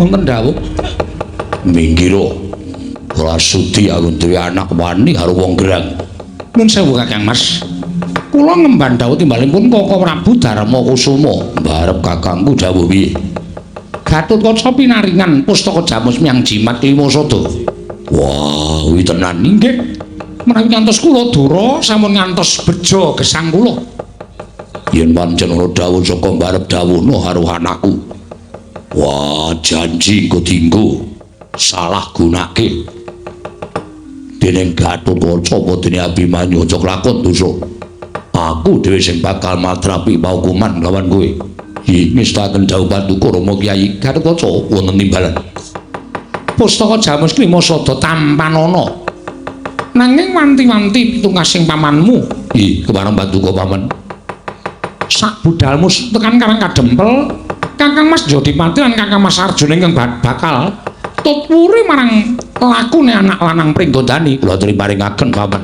Wonten dawuh minggiro ora sudi aku duwe anak wani karo wong gerang. Nun sewu Kakang Mas, kula ngemban dawuh timbalipun Koko Prabu Darma Kusuma. Mbarep kakangku dawuh piye? Gatotkaca pinaringan pustaka Jamus Miang Jimat Lima Sada. Wah, kuwi tenan inggih. Menawi ngantos kula dura sampun ngantos bejo gesang kula. Yen pancen ana dawuh saka mbarep dawuhna karo anakku. Wah, janji engko dienggo salah gunake. Dening Gatotkaca apa dene Abimanyu aja kelakon dosa. Aku dhewe sing bakal matrapi paukuman lawan kowe. Hi, ngestaken dawuh Paduka Rama Kyai Gatotkaca wonten timbalan. Pustaka Jamus Klima sada tampanana. Nanging wanti-wanti pitungkasing pamanmu. Hi, kepareng Paduka paman. Sak budalmu tekan Karang Kadempel, Kakang Mas Jodipati lan Kakang Mas Arjuna ingkang bakal tutwuri marang lakune anak lanang Pringgondani. Kula aturi paringaken paman.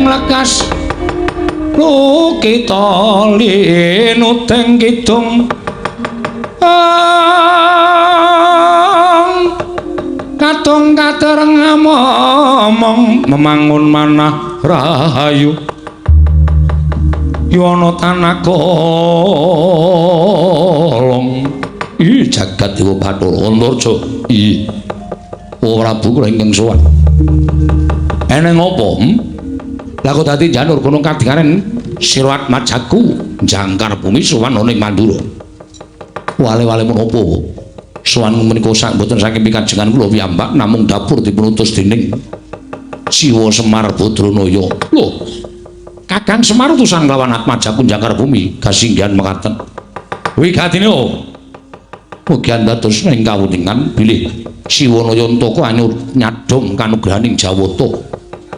Lekas lukita linuteng kidung katung katereng momong memangun manah rahayu yono tanah kolong. Ih, jagat dewa Bathara Antarja. Ih, Prabu kula ingkang sowan. Eneng apa? Lah kok dadi janur gunung kadingaren sira atmajaku jangkar bumi sowan ana ing Mandura. Wale-wale menapa? Sowan menika sak mboten saking pikajengan kula piyambak namung dapur dipunutus dening Siwa Semar Badranaya. Lho, Kakang Semar utusan lawan atmajaku jangkar bumi kasinggihan mekaten. Wigatine mugi dados ing kawuningan bilih Siwa Nayantaka nyadhong kanugrahaning Jawata.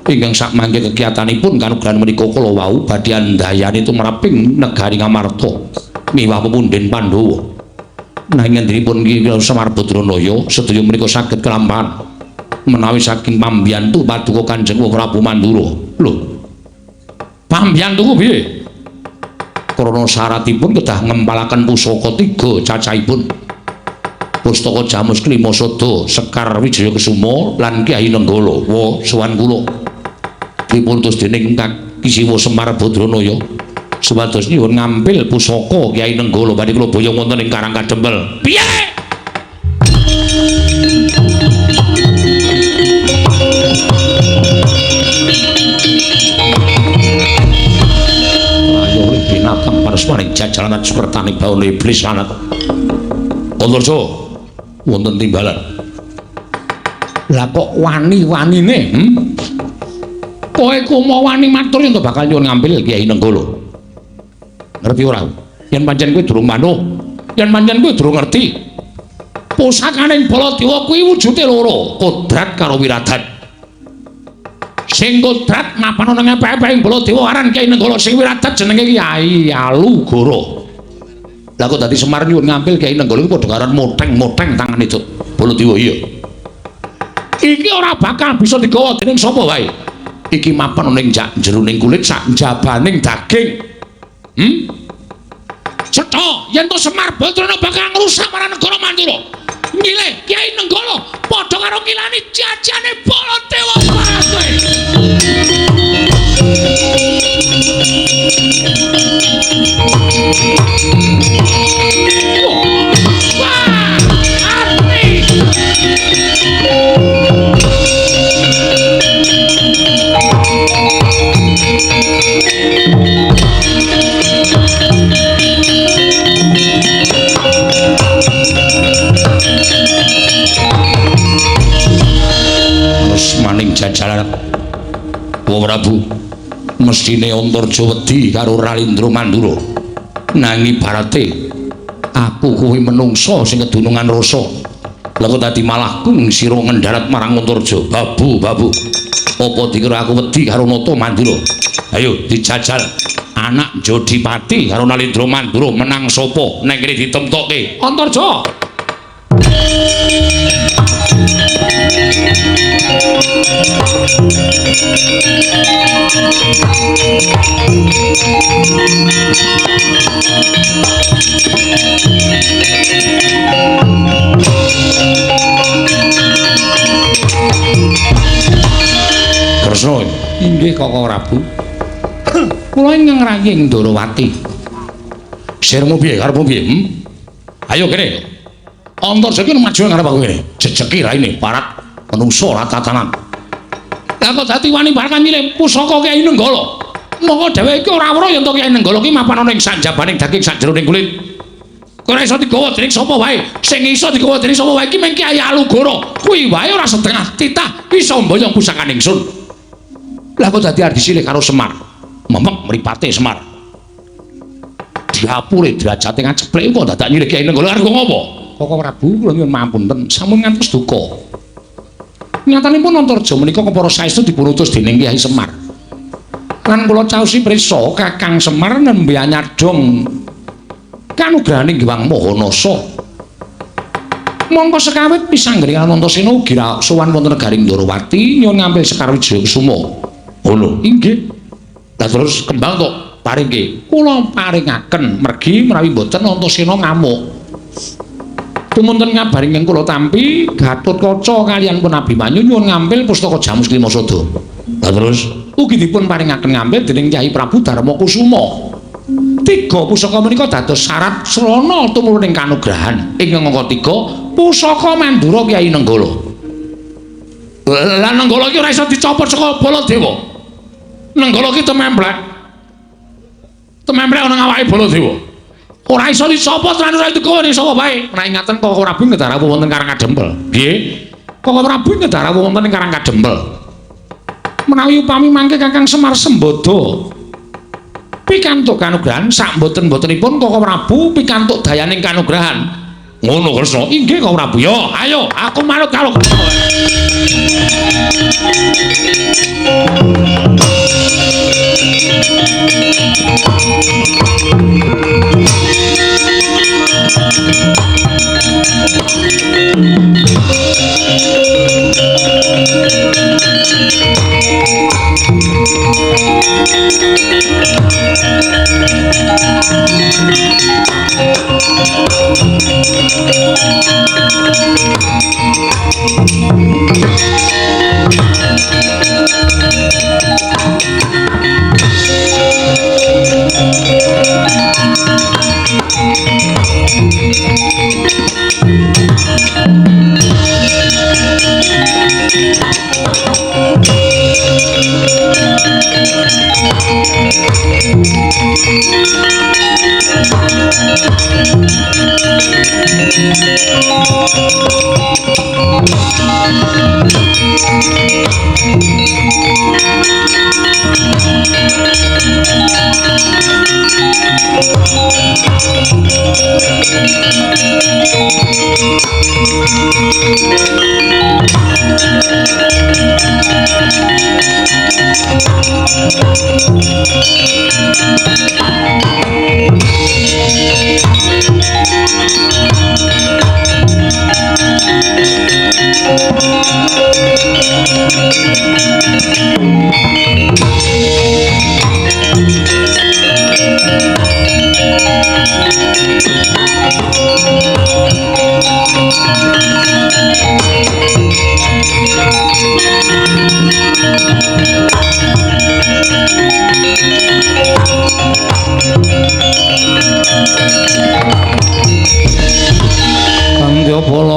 Ingkang sakmangke kegiatanipun kanugrahan menika kala wau badhe andayani tumraping negari Ngamarta miwah pepundhen Pandhawa. Nanging ngendinipun Ki Semar Badranaya sedaya menika saged kelampahan menawi saking pambiyantu Paduka Kanjeng Prabu Mandura. Lho, pambiyantuku piye? Krana syaratipun kedah ngempalaken pusaka tiga cacahipun. Pustaka Jamus Klima Sada, Sekar Wijaya Kesuma lan Kyai Nenggala. Wa sowan kula dipuntus dening Ki Siwa Semar Badranaya supados nyuwun ngampil pusaka Kyai Nenggala badhe kula boyong wonten ing Karang Kadempel. Piye? Ayo binatang parasmaning jajalan sukertane bawana iblis lanat. Antarja wonten timbalan. Lah kok wani-wanine? Kowe kumo wani matur yen bakal nyuwun ngambil Kyai Nenggala. Ngerti ora? Yen pancen kowe durung manuk, yen pancen kowe durung ngerti. Pusakaning Baladewa kuwi wujude loro, kodrat karo wiradat. Sing kodrat mapan ana ngepek-epek Baladewa aran Kyai Nenggala, sing wiradat jenenge Kyai Alugoro. Lah kok dadi Semar nyuwun ngampil Kyai Nenggala iku padha karo moteng-moteng tangane Baladewa. Iya. Iki ora bakal bisa digawa dening sapa wae. Iki mapan ana ing jeroning kulit sak njabaning daging. Cetha yen to Semar Badrana bakal ngrusak marang negara Mandura. Nyilih Kyai Nenggala padha karo ngilani jajane Baladewa kabeh. Wah, ati. Terus maning jajaran Wa Prabu mestine Antarja wedi karo Ralindra Mandura. Nanging ibarate aku kuwi menungsa sing kedunungan rasa. Lah kok dadi malah kung sira ngendharat marang Antarja. Babu, babu. Apa dikira aku wedi karo Nata Mandura? Ayo dijajal. Anak Jodipati karo Nalindra Mandura menang sapa? Neng kene ditemtokke. Antarja. Kresna inggih Kaka Prabu. Kula ingkang ngraying Ndorowati. Sirmu piye karepmu piye? Ayo kene. Antarja iki maju ngarep aku kene. Jejeki raine parat menungso ratatanan. Lah kok dadi wani barang nyilih pusaka Kyai Nenggala. Monggo dheweke iki ora weruh yen to Kyai Nenggala ki mapan ana ing sanjabaning daging sakjroning kulit. Ora iso digawa dening sapa wae. Sing iso digawa dening sapa wae iki mung Kyai Alugoro. Kuwi wae ora setengah titah iso mboyong pusakane ingsun. Lah kok dadi arep disilih karo Semar. Memek mripate Semar. Diapure derajate ngaceplek kok dadak nyilih Kyai Nenggala arep ngopo? Kaka Prabu kula nyuwun mapunten sampun ngantos duka. Nyatanipun Antarja menika kepara saestu dipunutus dening Kyai Semar. Lan kula caosi prisa Kakang Semar nembe anyadong kanugrahaning Hyang Maha Nasa. Mongko sekawit pisanggring Antasena ugi sowan wonten negaring Ndorowati nyuwun ngampil Sekar Wijaya Kusuma. Ngono. Inggih. Lah terus kembang kok paringke. Kula paringaken mergi menawi mboten Antasena ngamuk. Tumunten kabar ingkang kula tampi Gatotkaca kaliyan pun Abimanyu nyuwun ngampil pustaka Jamus Klimasada. Lah terus ugi dipun paringaken ngampil dening Kyai Prabu Darma Kusuma. Tiga pusaka menika dados syarat srana tumurun kanugrahan. Ingkang angka 3 pusaka Mandura Kyai Nenggala. Lah Nenggala iki ora iso dicopot saka Baladewa. Nenggala iki tememplek. Tememplek ana awake Baladewa. Ora iso dicopot lan ora digawa ning sapa wae. Nek ingaten Kaka Prabu ngedah rawuh wonten Karang Kadempel. Nggih. Kaka Prabu ngedah rawuh wonten ing Karang Kadempel. Menawi upami mangke Kakang Semar Sembada pikantuk kanugrahan sak mboten-mbotenipun Kaka Prabu pikantuk dayaning kanugrahan. Ngono Kresna. Inggih Kaka Prabu. Yo, ayo aku manut karo Kresna.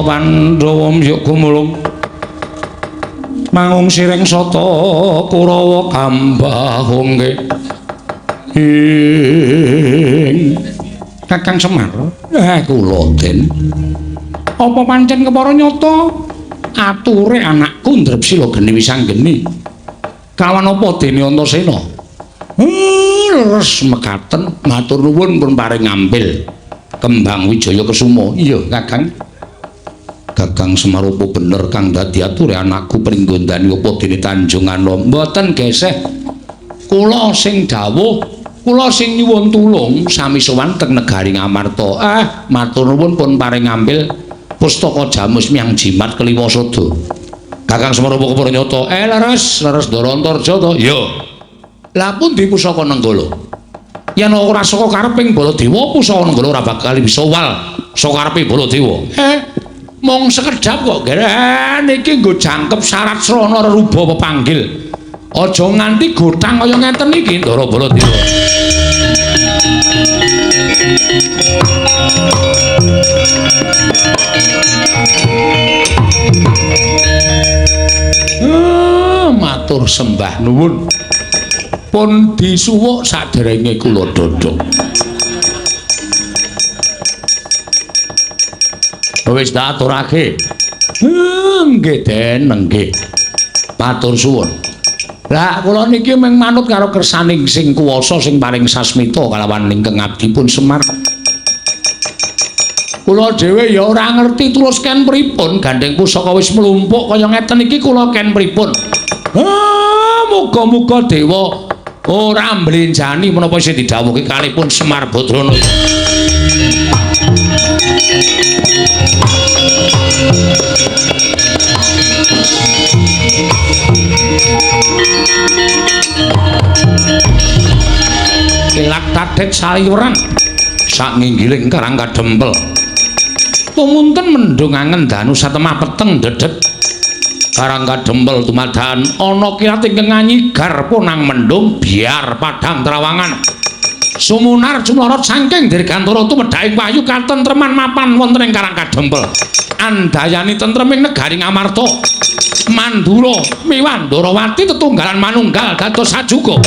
Pandhawa mbyuk gumulung mangung sireng sata Kurawa kambahungke ing Kakang Semar. Kula Den apa pancen kepara nyata ature anakku Ndrepsila geni wisanggeni kawan apa dene Antasena? Leres mekaten matur nuwun pun paring ngampil kembang Wijaya Kesuma. Iya Kakang. Kakang Semar apa bener kang dadi ature anakku pringgondani apa dene Tanjung Anom? Mboten geseh. Kula sing dawuh, kula sing nyuwun tulung sami sowan teng negari Ngamarta. Matur nuwun pun paring ngambil Pustaka jamus miang jimat keliwa sada. Kakang Semar apa kepara nyata? Leres, leres Ndara Antarja to? Ya. Lah pundi pusaka Nenggala? Yen ora saka kareping Baladewa, pusaka Nenggala ora bakal bisa wal saka karepe Baladewa. Mung sekedhap kok, Ger. Niki nggo jangkep syarat srana reruba pepanggil. Aja nganti gothang kaya ngeten iki, Ndara Baladewa. Matur sembah nuwun. Pun disuwuk saderenge kula dhodhok. Wis tak aturake. Nggih, Den, nggih. Matur suwun. Lah kula niki mung manut karo kersaning sing kuwasa sing paring sasmita kalawan ingkang abdipun Semar. Kula dhewe ya ora ngerti tulus ken pripun gandeng pusaka wis mlumpuk kaya ngeten iki kula ken pripun. Muga-muga dewa ora mblenjani menapa sing didhawuhke kalipun Semar Badrana. Kilak tadet saliweran sak nginggiling Karang Kadempel. Tumunten mendung angen danu satemah peteng dedet. Karang Kadempel tumadhan ana kilat ingkang nganyigar ponang mendung biar padhang trawangan. Sumunar cumlorot saking dirgantara tumedhaking wahyu katentreman mapan wonten ing Karang Kadempel. Andayani tentreming negari Ngamarta. Mandura miwah Ndorowati tetunggalan manunggal dados sajuga.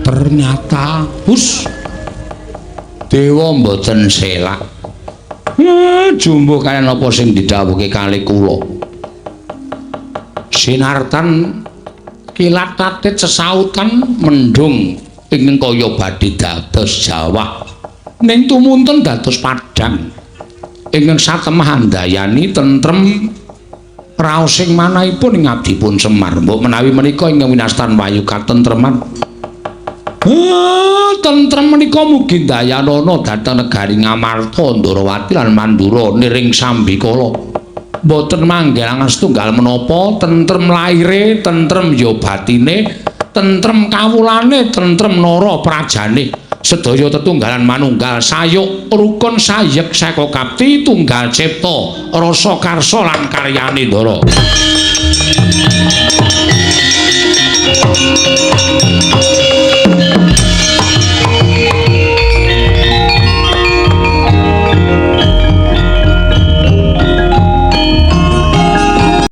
Ternyata hus dewa mboten selak. Jumbuh kaliyan apa sing didhawuhke kali kula. Sinartan kilat tatit sesautan mendung ingkang kaya badhe dados jawah. Ning tumunten dados padhang. Ingkang satemah andayani tentrem raosing manahipun ing abdipun Semar. Mbok menawi menika ingkang winastan wahyu katentreman. Tentrem menika mugi ndayanana dhateng negari Ngamarta, Ndorowati lan Mandura niring sambikala. Mboten manggelangan setunggal menapa, tentrem laire, tentrem ya batine, tentrem kawulane, tentrem nara prajane. Sedaya tetunggalan manunggal sayuk rukun sayek seka kapti tunggal cipta rasa karsa lan karyane Ndara.